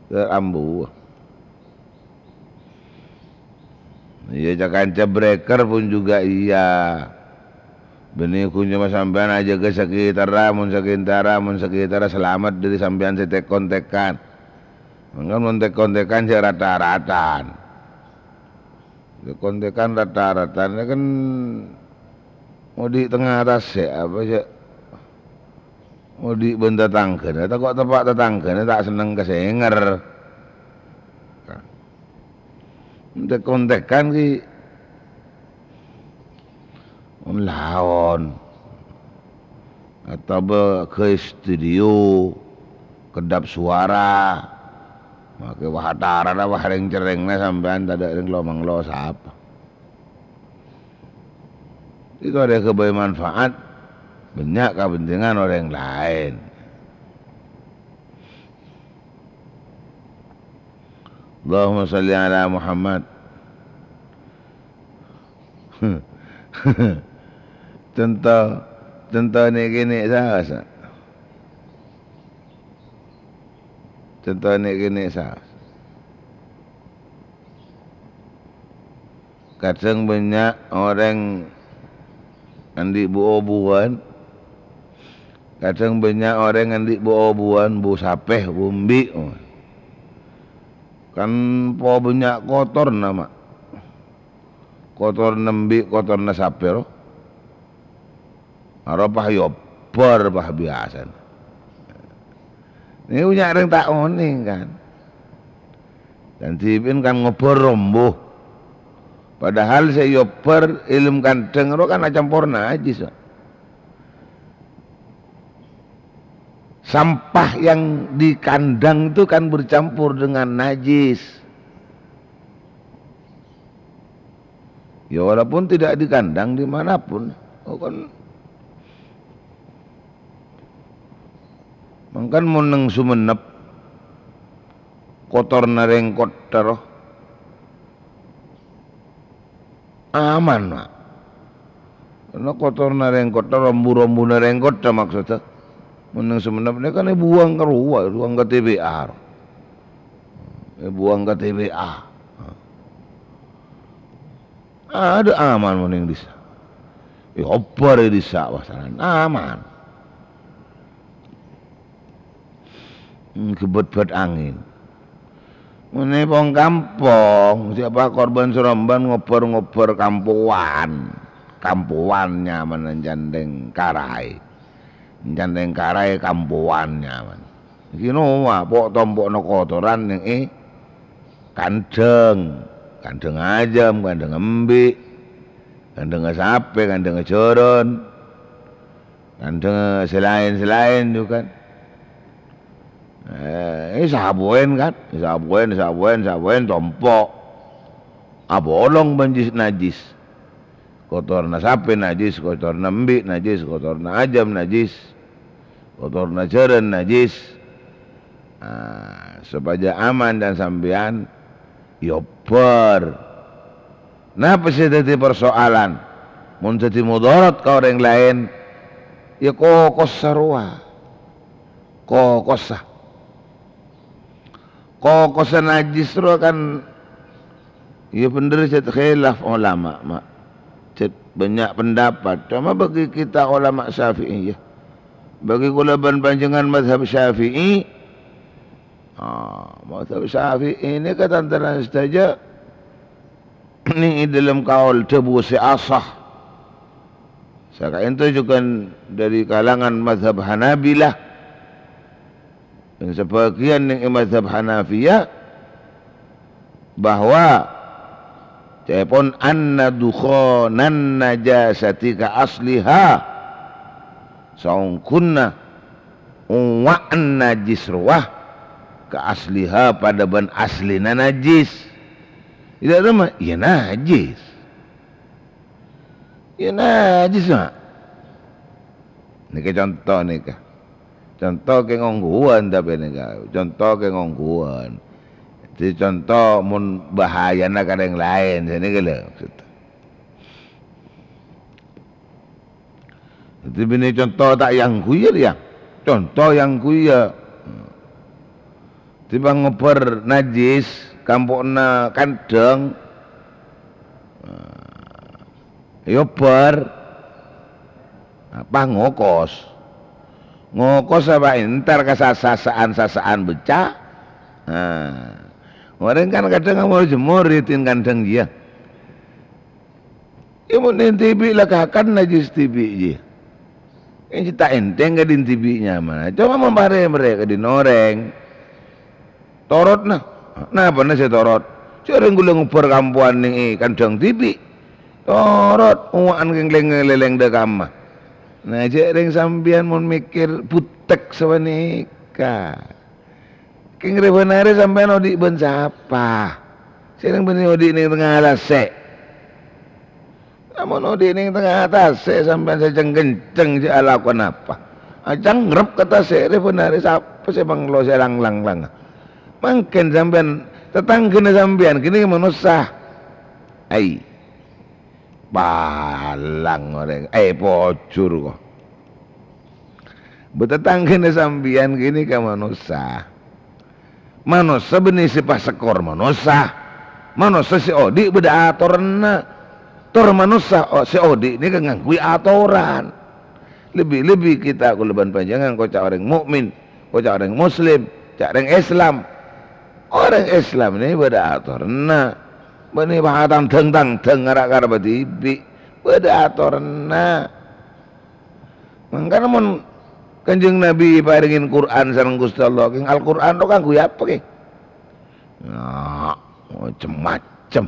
Ter ambu. Iyâ, ca-kanca breker pun juga iyâ. Bânnè ghun coma sampèyan ajâgâ sakitarra, mon sakitara, mon sakitara salamet dâri sampèyan sè tek-kontekan. Mangkana mon tek-kontekan sè rata-ratan. Tek-kontekan rata-ratan kan odi' tengnga tasè' apa sè odi' bân tatangghâna, tako' teppa' tatangghâna ta' senneng kasènger. Tek-kontekan ghi' laon. Otabâ ghâi studio, kedap suara. Makè wah atarana, wah rèng-cerrèngnga sampèyan tadâ' rèng lo-manglo sapa. Itu ada ghâbây manfaat, bânnya' kapentingan orèng laèn. Allahumma shalli ala Muhammad. Conto, conto nè'-kènè' saos. Conto nè'-kènè' saos. Kadhâng bânnya' orèng andi' bu-obuwân, kadhâng bânnya' orèng andi' bu-obuwân, bu sapè, bu embi'. Kan po bânnya' kotorna, ma'. Kotorna embi', kotorna sapè, ro. Aropa èobbhâr, bâh, biyasana. Nèko bânnya' rèng ta' onèng, kan. Dhâddhi, pèn kan ngobbhâr rombu. Padahal sè èobbhâr è lem kandhâng ro kan acampor najis, Pak. Sampah yang di kandang itu kan bercampur dengan najis. Ya, walaupun tidak di kandang, di mana pun. Oh, kan. Mangkana mon neng Sumenep, kotorna rèng kottha ro. Aman, Pak. Karna kotorna rèng kottha, rombu-rombuna rèng kottha maksodda. Mon neng Sumenep nèka kan èbuwâng ka rowa, èbuwâng ka T B A. Èbuwâng ka T B A. Adâ' aman mon neng dhisa. Èobbhâr è dhisa pasaran. Aman. Hmm, ghâbât-bât angèn. Menè pong-kampong, siapa korban seremban ngobbhâr-ngobbhâr kampowan. Kampowan nyamana Candheng Karai. Candheng Karai kampowan nyamana. Iki nowa, po'-tompo'na kotoran neng è kandhâng, kandhâng ajâm, kandhâng embi', kandhângnga sapè, kandhângnga jhârân, kandhângnga sè laèn-sèlaèn, jhughân. Eh, èsabowèn, kan? Èsabowèn, èsabowèn, èsabowèn, compo'. Abolong bân jis-, najjis. Kotorna sapè najjis, kotorna embi' najjis, kotorna ajâm najjis, kotorna jhârân najjis. Ah, sopajâ aman can sampèyan, èobbhâr. Napa sè dhâddhi parsoalan? Mon dhâddhi modarat ka orèng laèn, ya kokossa rowa. Kokossa. Kokossa najjis rowa kan, ya bhender cèt khilaf olama, ma'. Cèt bânnya' pendapat. Coma bagi kita olama Syafi'iyah, bagi kaulâ bân panjhennengngan mazhab Syafi'i, ah, mazhab Syafi'i nèka tan-tarètan sadhâjâ nèng è dhâlem kaul dhâbu sè asah. Sakaènto jhughân dhâri kalangan mazhab Hanabilah. Bân sabâgiyân nèng è mazhab Hanafiyah bahwa ca'èpon anna dukhanan najasati ka asliha, saongghuna owa'an najjis rowa ka asliha padâ bân aslina najjis. Iyâ, ta' ma-, iyâ najjis. Iyâ najjis, ma'. Nèka conto nèka. Conto kèng ongghuwân tapè nèka. Conto kèng ongghuwân. Dhâddhi conto mon bahayana ka orèng laèn, sanèka lho maksud. Dhâddhi binè conto ta' èyangghuy, yâ. Conto èyangghuy, yâ. Dhâddhi pangobbhâr najjis, kampo'na kandhâng, èobbhâr, apa ngokos? Ngokos apa èntar ka sasa'an-sasa'an beccè'? Nah, orèng kan kadhâng amor-jemmor yâ dhing kandhâng jiyâ. Yâ, mon dhibi' la kakan najjis dhibi' jiyâ. Èngghi ta' ènthèng ka'dinto dhibi' nyamana. Coma mon parè-parè ka'dinto orèng. Torotna. Napana sè torot? Jhâ' rèng ghulâ ngobbhâr kampowan nèng è kandhâng dhibi'. Torot, owa'an kèng lèng-ngalèlèng dâ' kamma. Nah, jhâ' rèng sampèyan mon mèkkèr buttek sapanèka. Kèng rè-bân arè sampèyan odi' bân sapa? Sè rèng bânnè odi' nèng tengnga tasè'. Lamon odi' nèng tengnga tasè' sampèyan sè ceng-kenceng jhâ' alako napa? Acangrep ka tasè' rè-bân arè sapa sè manglo sè lang-lang-lang? Mangkèn sampèyan tatangghâna sampèyan ghânèka manossa. Ai. Palang orèng, eh, pojhur ko. Bâ tatangghâna sampèyan ghânèka manossa. Manossa bânnè sè pasekkor manossa. Manossa sè odi' bâdâ atoranna. Tor manossa o-, sè odi' nèka ngangghuy atoran. Lebbi-lebbi kita kaulâ bân panjhennengngan koca' orèng mukmin, koca' orèng muslim, ca' orèng Islam. Orèng Islam nè bâdâ atoranna. Bânnè patangdhâng-tangdhâng ngara-, karebbhâ dhibi'. Bâdâ atoranna. Mangkana mon Kanjeng Nabi èparèngè Qur'an sareng Ghustè Allah, kèng Al-Qur'an ro kaangghuy apa, kèng? Nah, macem-macem.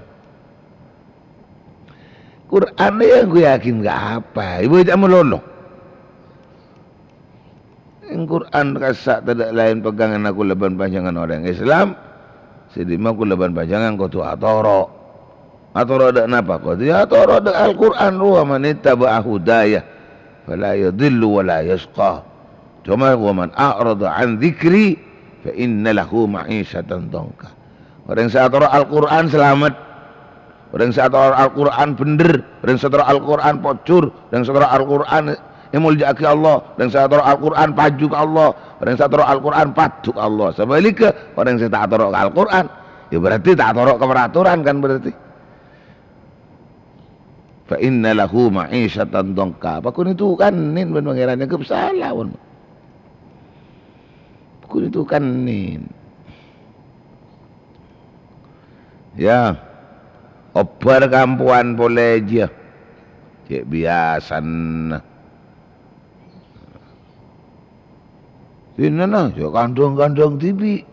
Qur'an èangghuyyaghi ka apa? Èbâca malolo. Qur'an kassa' tadâ' laèn peganganna kaulâ bân panjhennengngan orèng Islam, sè dimma kaulâ bân panjhennengngan kodhu atoro'. Atoro' dâ' napa? Kodhu atoro' dâ' Al-Qur'an rowa, "Man ittaba'a hudaya fala yadhillu wa la yasqa. Coma wa man a'rada an dzikri fa inna lahu ma'isyatan dhanka." Orèng sè atoro' Al-Qur'an salamet. Orèng sè atoro' Al-Qur'an bhendher. Orèng sè atoro' Al-Qur'an pojhur. Orèng sè atoro' Al-Qur'an èmoljâ'aghi Allah. Orèng sè atoro' Al-Qur'an paju ka Allah. Orèng sè atoro' Al-Qur'an padu ka Allah. Sabhâligghâ, orèng sè ta' atoro' ka Al-Qur'an, ya berarti ta' atoro' ka peraturan kan berarti. Fa inna lahu ma'isyatan dhanka. Apa ghun ètokanè bân Pangèran, èangghep sala, pon. Ghun ètokanè. Ya. Obbhâr kampowan polè jiyâ. Cè' biyasana. Dinana, jhâ' kandhâng-kandhâng dhibi'.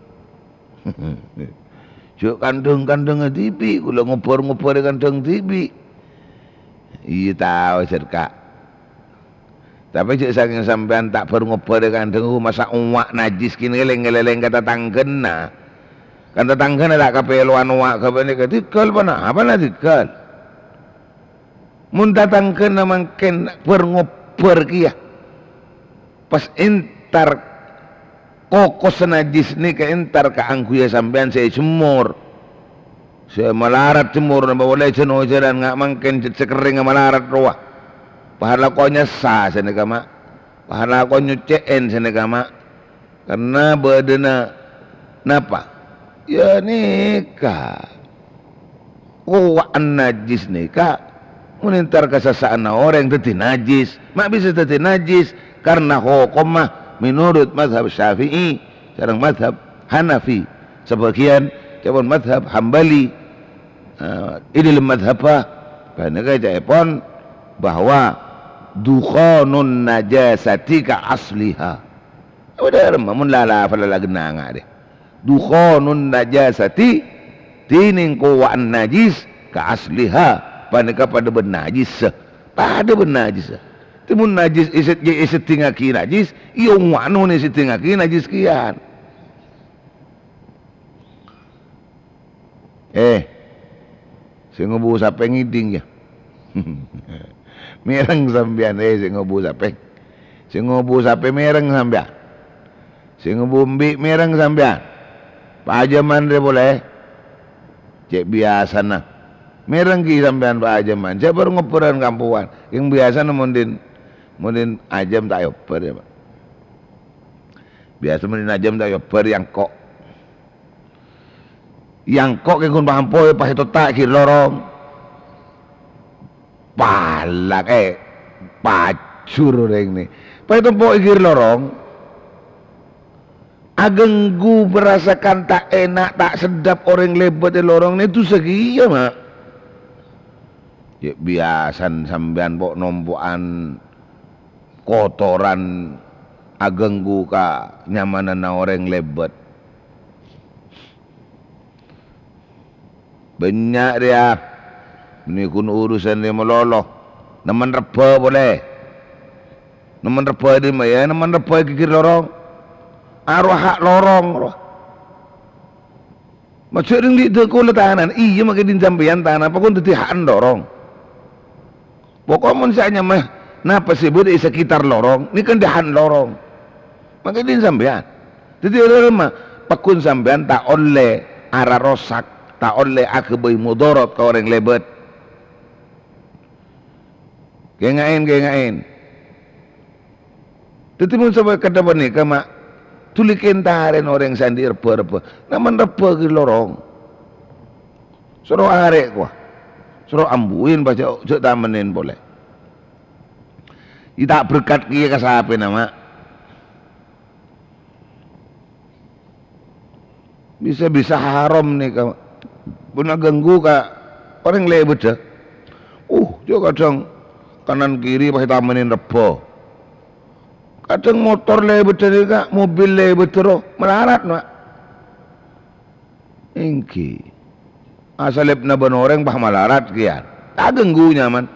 Jhâ' kandhâng-kandhângnga dhibi', kaulâ ngobbhâr-ngobbhârâ kandhâng dhibi'. Iyâ tao, jhât ka'. Tapè jhâ' sakèng sampèyan ta' bhâr-ngobbhârâ kandhâng, masa' owa' najjhis kènè' lèng-ngalèlèng ka tatangghâna. Kan tatangghâna ta' kapèlowan owa' ghâpanèka, dhigghâl ponapa la dhigghâl. Mon tatangghâna mangkèn bhâr-ngobbhâr kèya, pas entar kokossa najjhis nèka entar kaangghuya sampèyan sè èjemmor. Sè malarat jemmor napa polè jân-ojânan nga' mangkèn jhât sè kerrèngnga malarat rowa. Pahala konyassa sanèka, ma'. Pahala konyocè'èn sanèka, ma'. Karna bâdâna napa? Yâ nèka. Kowa'an najjhis nèka, mon entar ka sassa'anna orèng dhâddhi najjhis. Ma' bisa dhâddhi najjhis karna hokomma menurut mazhab Syafi'i sareng mazhab Hanafi. Sabâgiyân ca'èpon mazhab Hambali, eh, è dâlem mazhabba, panèka ca'èpon bahwa dukhanun najasati ka asliha. Bâdâ remma mon la, la, la, la gennanga dè. Dukhanun najasati, dhinèng kowa'an najjhis, ka asliha, panèka padâ bân najjhis. Padâ bân najjhis. Dhâddhi mon najjhis èsèd-, èsèddingngaghi najjhis, iyâ owa'na èsèddingngaghi najjhis kèyan. Eh, sè ngobu sapè ngèdhing, yâ. Mèreng sampèyan, eh, sè ngobu sapè. Sè ngobu sapè mèreng sampèyan. Sè ngobu embi' mèreng sampèyan. Pajâman rè polè. Cè' biyasana. Mèreng ghi' sampèyan pajâman. Jhâ' bhâr-ngobbhârân kampowan. Kèng biyasana mon dhin, mon dhin ajâm ta' èobbhâr, yâ, Pa'. Biyasa mon dhin ajâm ta' èobbhâr, yâ engko'. Yâ engko' kèng ghun pampoy, pas ètotta' ghi' lorong. Palak, eh, pajur orèng nè. Pas ètompo'i ghi' lorong. Aghânggu, merasakan ta' èna', ta' seddhâp orèng lèbât è lorong nè, dhusa kèya, ma'. Yâ, biyasana sampèyan po'-nompo'an kotoran aghânggu ka nyamananna orèng lèbât. Bânnya' rèya. Mènè ghun urusan rèya malolo. Nemmen rebbhâ polè. Nemmen rebbhâ è dimma, yâ? Nemmen rebbhâ è ghighir lorong. Arowa ha' lorong, rowa. Ma' jhâ' rèng dhi' dhâ' kaulâ tanana. Iyâ, ma' kèdhing sampèyan tana, pokok dhâddhi ha'an lorong. Pokok mon sè anyama napa sè bâdâ è sekitar lorong, nèka dhâddhi ha'an lorong. Ma' kèdhing sampèyan. Dhâddhi, rèma, pagghun sampèyan ta' ollè ararosak, ta' ollè aghâbây modarat ka orèng lèbât. Kènga'èn, kènga'èn. Dhâddhi, mon sampai kadhâ' panèka, ma', dhuli kèntarèn orèng sè andi' rebbhâ-rebbhâ. Nemmen rebbhâ ghi' lorong. Soro arè', kowa. Soro ambuin, pas jhâ', jhâ' tamenin polè. Iyâ ta' berkat kèya ka sapèna, ma'. Bisa-bisa haram nèka. Pon aghânggu ka orèng lèbâddhâ. Uh, jhâ' kadhâng kanan kiri pas ètamenin rebbhâ. Kadhâng motor lèbâddhâ nèka, mobil lèbâddhâ ro, malarat, ma'. Èngghi. Asalèpna bân orèng pas malarat kèya. Ta' aghânggu nyaman.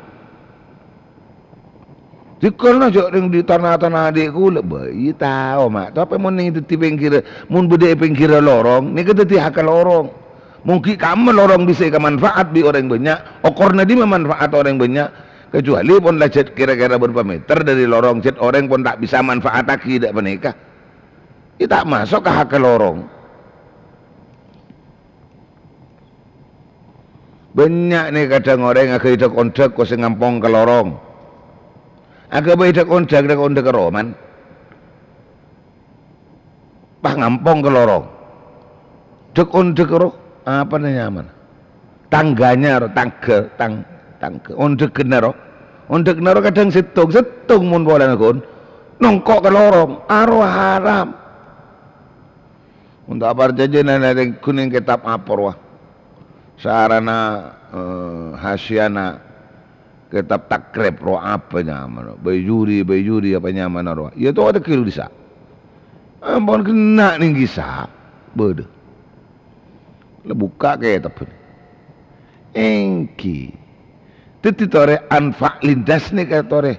Dhikkarna jhâ' rèng dhi' tana-tana dhi' kaulâ, bâi tao, ma'. Tapè mon nèng dhâddhi pèngghirrâ, mon bâdâ è pèngghirrâ lorong, nèka dhâddhi hakka lorong. Mon ghi' kamma lorong bisa èkamanfaat bi' orèng bânnya', okorna dimma manfaat orèng bânnya'? Kacuali pon la jhât kèra-kèra bârâmpa mèter dâri lorong, jhât orèng pon ta' bisa manfaataghi dâ' panèka. Iyâ ta' maso' ka hakka lorong. Bânnya' nè kadhâng orèng aghâbây dhâk-ondhâk ko sè ngampong ka lorong. Aghâbây dhâk-ondhâk, dhâk-ondhâk roman. Pas ngampong ka lorong. Dhâk-ondhâk ro, apa nè nyamana? Tanggana ro, tangghâ, tang-, tangghâ. Ondhâghânna ro. Ondhâghânna ro kadhâng sèttong, sèttong mon polana ghun. Nongko' ka lorong, arowa haram. Mon ta' parcajâ nèng, nèng ghun nèng kètab apa rowa. Sarana, eh, hasyiana kètab Takrib rowa apa nyamana. Baijuri, Baijuri apa nyamana rowa. Iyâ to ta' kèra bisa. Ampon kènna' nèng kissa. Bâdâ. La bukka' kètabbhâ. Èngghi. Dhâddhi torè anfa' lindas nèka torè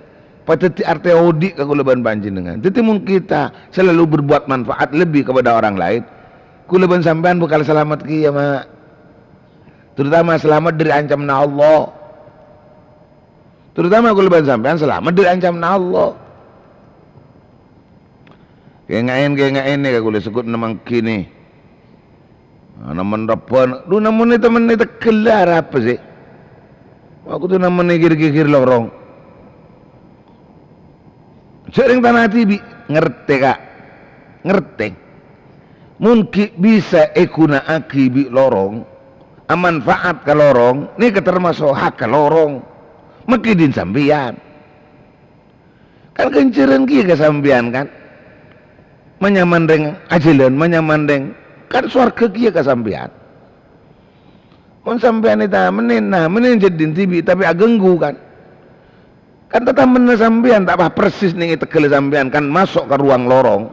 padhâddhi artè odi' ka kaulâ bân panjhennengngan. Dhâddhi mon kita selalu berbuat manfaat lebih kepada orang lain, kaulâ bân sampèyan bhâkal salamet kèya, Ma'. Terutama salamet dâri ancamanna Allah. Terutama kaulâ bân sampèyan salamet dâri ancamanna Allah. Kènga'èn, kènga'èn nèka kaulâ segghut nemmangghi nè. Ana men rebbhân, dhu, nammonè temen nè tegghella arapa sè? Aku tu nammonè gir-gigir lorong. Jhâ' rèng tana dhibi', ngartè, Ka'? Ngartè. Mon ghi' bisa èghuna'aghi bi' lorong, amanfa'at ka lorong, nèka tamaso' hak ka lorong. Makkè dhin sampèyan. Kan ghânjhârân kèya ka sampèyan, kan? Manyaman rèng ajhâlân, manyaman rèng, kan sowarghâ kèya ka sampèyan. Mon sampèyan ètamennè, nah, mennèng jhâddhin dhibi', tapè aghânggu, kan? Kan tatamenna sampèyan ta' pas persis nèng è tegghella sampèyan, kan maso' ka ruang lorong.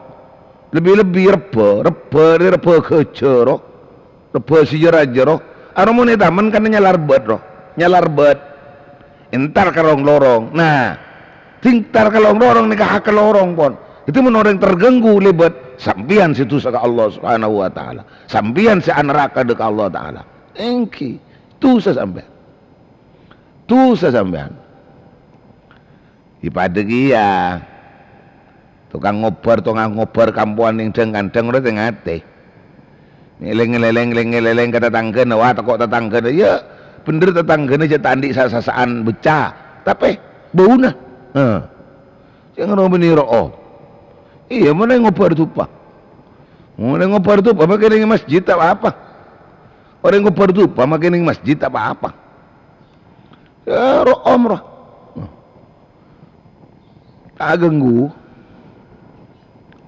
Lebbi-lebbi rebbhâ, rebbhâ rè rebbhâ ghâjâ, ro. Rebbhâ sè jâ-rajâ, ro. Aro mon ètamen kan nyalarbât, ro. Nyalarbât. Èntar ka rong-lorong. Nah, dhintar ka rong-lorong nèka hak ka lorong, pon. Dhâddhi mon orèng terganggu lèbât, sampèyan sè dhusa ka Allah Subhanahu wa Ta'ala. Sampèyan sè anaraka dâ' ka Allah Ta'ala. Èngghi, dhusa sampèyan. Dhusa sampèyan. Yâ padâ kèya. Tokang ngobbhâr, tokang ngobbhâr kampowan nèng dhâng-kandhâng rowa tè-ngatè. Ngeleng-ngeleng, ngeleng-ngeleng ka tatangghâna, wah, tako' tatangghâna. Yâ, bhendher tatangghâna jhâ' ta' andi' sa-sasa'an becca. Tapè bâuna. Heh. Sè ngaromènè ro'om. Iyâ, mon ngobbhâr dupa. Mon ngobbhâr dupa, makè nèng masjid ta' pa-apa. Orèng ngobbhâr dupa, makè nèng masjid ta' pa-apa. Yâ, ro'om, roh. Ta' ganggu.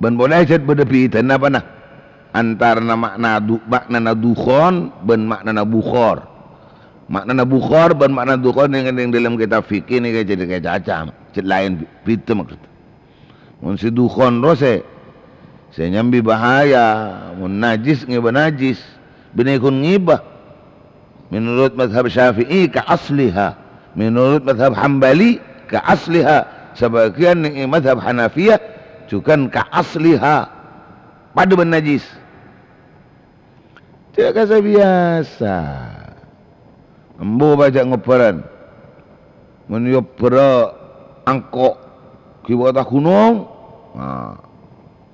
Bân polè jhât bâdâ bhidhâna, apa, na? Antarana ma'na du-, ma'nana dukhon bân ma'nana bukhor. Ma'nana bukhor bân ma'na dukhon nèng, nèng dâlem kitab fikih nèka jhâ' kèya caca, jhât laèn bhidhâ maksud. Mon sè dukhon rowa sè, sè nyambi bahaya, mon najis ngèbâ najis, bânnè ghun ngèbâ. Menurut mazhab Syafi'i ka asliha, menurut mazhab Hambali ka asliha, sabâgiyân nèng è mazhab Hanafiyah jhughân ka asliha, padâ bân najis. Cè' ka sè biyasa. Embu pajhât ngobbhârân. Mon èobbhârâ angko', ghi' bâta ghunong. Nah,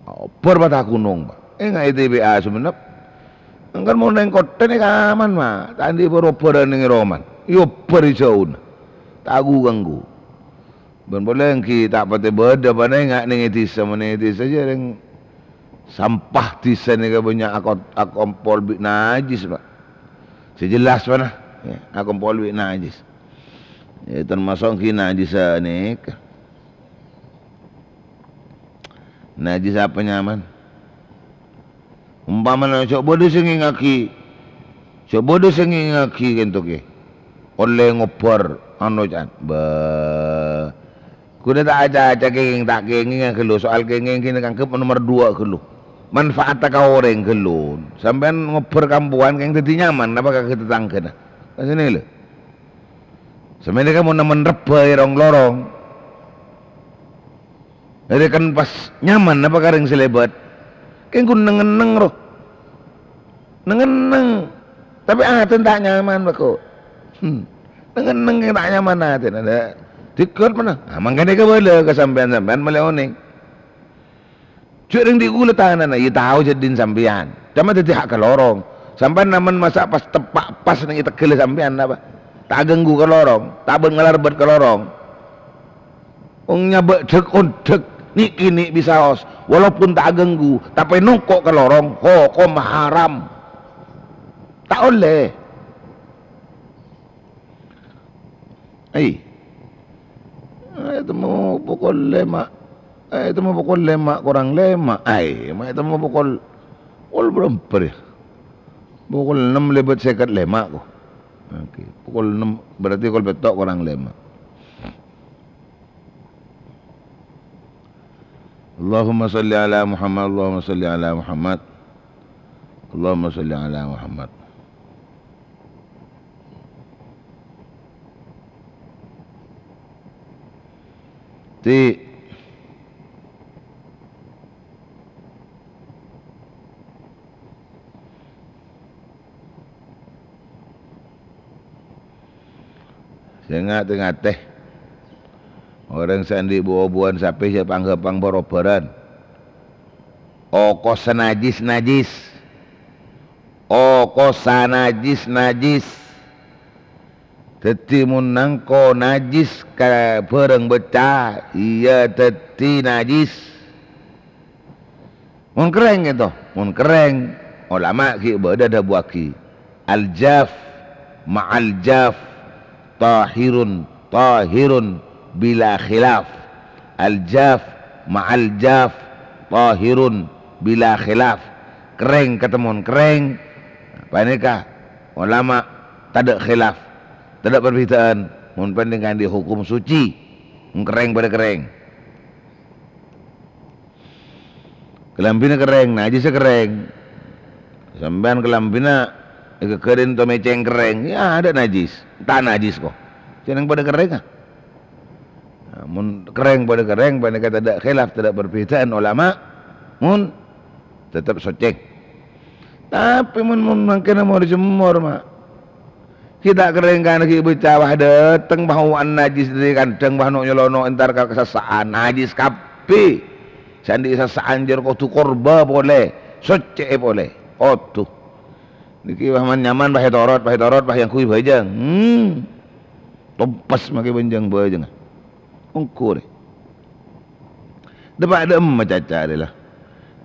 obbhâr bâta ghunong, Pa'. Enga' è T B A Sumenep. Engkan mon nèng kottha nèka aman, Ma'. Ta' andi' bhâr-obbhârân nèng è romana. Èobbhâr è jhâuna. Ta' ghu-ganggu. Bân polè èngghi ta' patè bâdâ panènga' nèng è dhisa, mon è dhisa jâ' rèng sampah dhisa nèka bânnya' akot-, akompol bi' najis, Pa'. Sè jelas, Pa', na, yâ, akompol bi' najis. Yâ, tamaso' èngghi najis nèka. Najis apa nyaman? Ompamana jhâ' bâdâ sè ngèngaghi, jhâ' bâdâ sè ngèngaghi kènto kè. Ollè ngobbhâr, anu, can. Bâ. Ghuna ta' aca-aca kèngèng, ta' kèngèng ghâllu. Soal kèngèng ghina kanggep nomer dua ghâllu. Manfaatta ka orèng ghâllu. Sampèyan ngobbhâr kampowan kèng dhâddhi nyaman, napa ka tatangghâna? Ka sènè, lho. Sampèyan nèka mon nemmen rebbhâ è rong-lorong. Arèya kan pas nyaman apa ka rèng sè lèbât? Kèng ghun neng-enneng, ro. Neng-enneng. Tapè atèna ta' nyaman, bâko. Hmm. Neng-enneng kèng ta' nyaman atèna. Dâ-, dikot mana? Ah, mangkana kabâlâ ka sampèyan, sampèyan malè onèng. Jhâ' rèng dhi' ghulâ tanana, iyâ tao jhâddhin sampèyan. Coma dhâddhi hak ka lorong. Sampèyan namen masa' pas teppa' pas nèng è tegghâlla sampèyan, napa? Ta' ganggu ka lorong, ta' bân ngalarbât ka lorong. Wong nyabâ' dhâk-ondhâk, nè'-kènè' bisaos, walaupun ta' aganggu, tapè nongko' ka lorong, hokom haram. Ta' ollè. Ai. Ai, temmo pokol lèma'. Ai, temmo pokol lèma' korang lèma'. Ai, ma' temmo pokol, pokol bârâmpa rèya? Pokol ennem lèbât sèket lèma', ko. Oke, pokol ennem, berarti pokol pètto' korang lèma'. Allahumma shalli ala Muhammad, Allahumma shalli ala Muhammad. Allahumma shalli ala Muhammad. Ti-, sè ngate-ngate. Orèng sè andi' bu-obuwân sapè sè pang-ghâmpang bhâr-obhârân. Okossa najjhis, najjhis. Okossa najjhis, najjhis. Dhâddhi, mon nangko najjhis ka bhârâng beccè', iyâ dhâddhi najjhis. Mon kerrèng, ghâto, mon kerrèng, olama ghi' bâdâ dhâbuwaghi, "Al-jaf ma'al jaf, tahirun, tahirun, bila khilaf." "Al-jaf ma'al jaf, tahirun, bila khilaf." Kerrèng katemmo kerrèng, panèka olama tadâ' khilaf, tadâ' perbedaan, mon panèka andi' hukum suci, mon kerrèng padâ kerrèng. Kalambhina kerrèng, najjhissa kerrèng. Sampèyan kalambhina èghâghârin to mècèng kerrèng, iyâ adâ' najjhis, ta' najjhis, ko'. Jhâ' nèng padâ kerrèngnga. Nah, mon kerrèng padâ kerrèng, panèka tadâ' khilaf, tadâ' perbedaan olama, mon tetep soccè. Tapè mon, mon mangkèn mon èjemmor, ma'. Ghi' ta' kerrèng kana ghi' beccè' bâ' dâteng bâ' owan najjhis dâri kandhâng bâ' no' nyolono' entar ka kasassa'an, najjhis kabbhi. Sè andi' sassa'an jâr kodhu korba polè, soccè polè. Kodhu. Nèkè bâ' man-nyaman bâ' ètorot, bâ' ètorot, bâ' èyangghuy bhâjâng. Hmm. Tompes makè bhâjâng-bhâjângnga. Ongghu rè. Dâpa' dâ'emma caca rè la.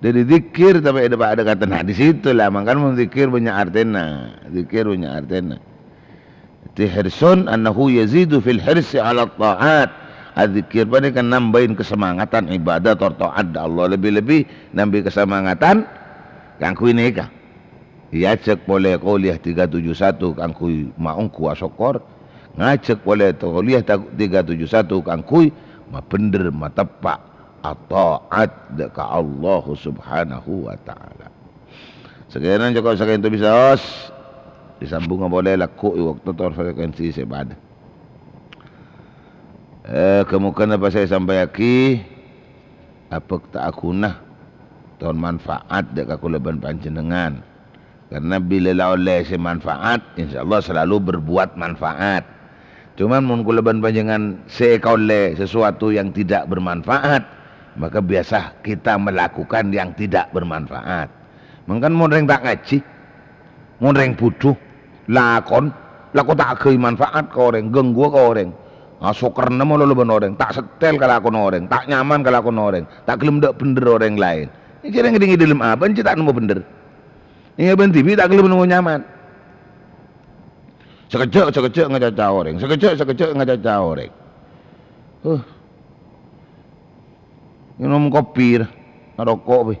Dâri dzikir tapè dâpa' dâ' kata, nah, di situ la, mangkana mon dzikir bânnya' artèna. Dzikir bânnya' artèna. Dhâddhi hirsun annahu yazidu fil hirsi 'ala tha'at. Adzikir panèka nambâi kasemangatan ibadah tor ta'at dâ' Allah, lebbi-lebbi nambâi kasemangatan kaangghuy nèka. Èajhâk polè kuliah tiga tujuh satu kaangghuy maongghu asokkor, ngajhâk polè kuliah ta-, tiga tujuh satu kaangghuy mabhendher mateppa' ata'at dâ' ka Allah Subhanahu wa Ta'ala. Sakènana cokop sakènto bisaos, èsambhungnga polè lagghu' è bâkto tor frekuensi sè padâ. Eh, ghâ-mogâ napa sè èsampayaghi abhâkta'a ghuna tor manfaat dâ' ka kaulâ bân panjhennengngan. Karna bilâ la ollè sè manfaat, insyaallah selalu berbuat manfaat. Cuman mon kaulâ bân panjhennengngan sè èkaollè sesuatu yang tidak bermanfaat, maka biasa kita melakukan yang tidak bermanfaat. Mangkana mon rèng ta' ngajhi, mon rèng budhu, lakon, lako ta' aghâbây manfaat ka orèng, gangguwâ ka orèng, asokerna malolo bân orèng, ta' settèl ka lakonna orèng, ta' nyaman ka lakonna orèng, ta' ghellem dâ' bhendher orèng laèn. Jhâ' rèng è dâlem abâ' jhâ' ta' nemmo bhendher. Iyâ, bân dhibi' ta' ghellem nemmo nyaman. Sakejjhâ', sakejjhâ' ngacaca orèng, sakejjhâ', sakejjhâ' ngacaca orèng. Huh. Ngènom kopi, ngaroko' bhâi.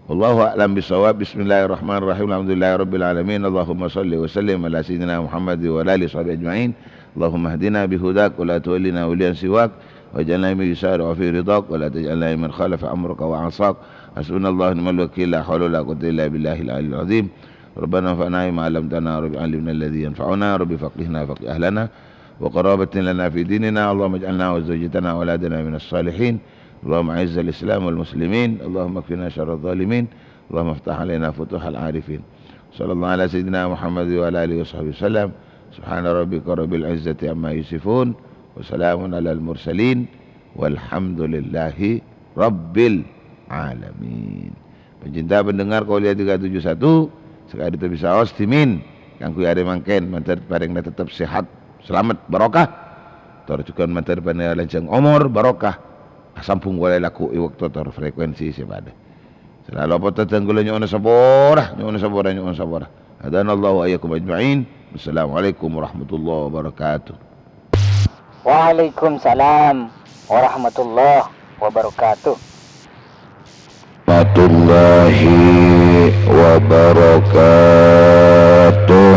Wallahu a'lam bissawab. Bismillahirrahmanirrahim. Alhamdulillahirabbil alamin. Allahumma shalli wa sallim ala sayyidina Muhammad wa ala alihi washabihi ajma'in. Allahumma ihdina bihudak wa la tuwallina waliyan siwak. Waj'alna mimman yusari'u fi ridak wa la taj'alna mimman khalafa amraka wa 'asak. Hasbunallahu wa ni'mal wakil. La haula wa la quwwata illa billahil aliyyil azim. Rabbana anfa'na bima 'allamtana wa rabbi 'allimna alladzi yanfa'una, rabbi faqihna faqih ahlana. وقرابة لنا في ديننا. اللهم اجعلنا وزوجتنا وأولادنا من الصالحين. اللهم أعز الإسلام والمسلمين. اللهم اكفنا شر الظالمين. اللهم افتح علينا فتوح العارفين. صلى الله على سيدنا محمد وعلى آله وصحبه وسلم. سبحان ربك رب العزة عما يصفون. وسلام على المرسلين. والحمد لله رب العالمين. Pecinta pendengar Kauliya tiga tujuh satu, saka'dinto bisaos dhimèn kaangghuy arè mangkèn, mandhâr parèngna tetep sehat, salamet, barokah. Tor jhughân mandhâr panèka lanjhâng omor, barokah. Asambhung polè lagghu' è bâkto tor frekuensi sè padâ. Sè la lopot dhâteng kaulâ nyo'ona sapora, nyo'ona sapora, nyo'ona sapora. Hadanallahu wa iyyakum ajma'in. Wassalamualaikum warahmatullahi wabarakatuh. Waalaikumsalam warahmatullahi wabarakatuh. Warahmatullahi wabarakatuh.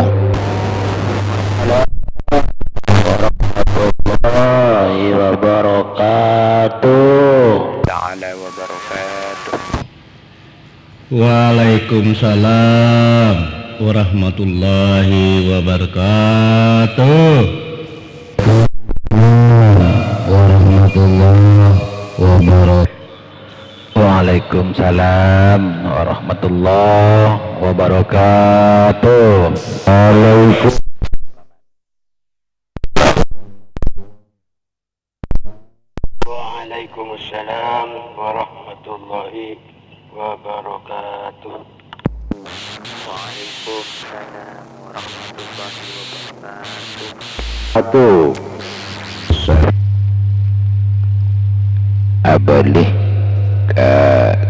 Warahmatullahi wabarakatuh. Ta'ala wabarakatuh. Waalaikumsalam warahmatullahi wabarakatuh. Warahmatullahi Waalaikumsalam warahmatullahi wabarakatuh. Waalaikum- Waalaikumsalam warahmatullahi wabarakatuh. Waalaikumsalam warahmatullahi wabarakatuh. Satu. Abâli ka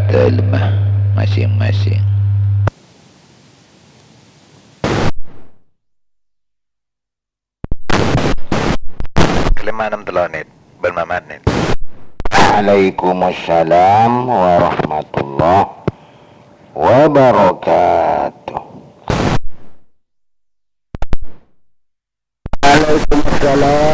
dâlemma masing-masing. Kelima enam tello nit, bân Mamat nit. Waalaikumsalam warahmatullahi wabarakatuh. Waalaikumsalam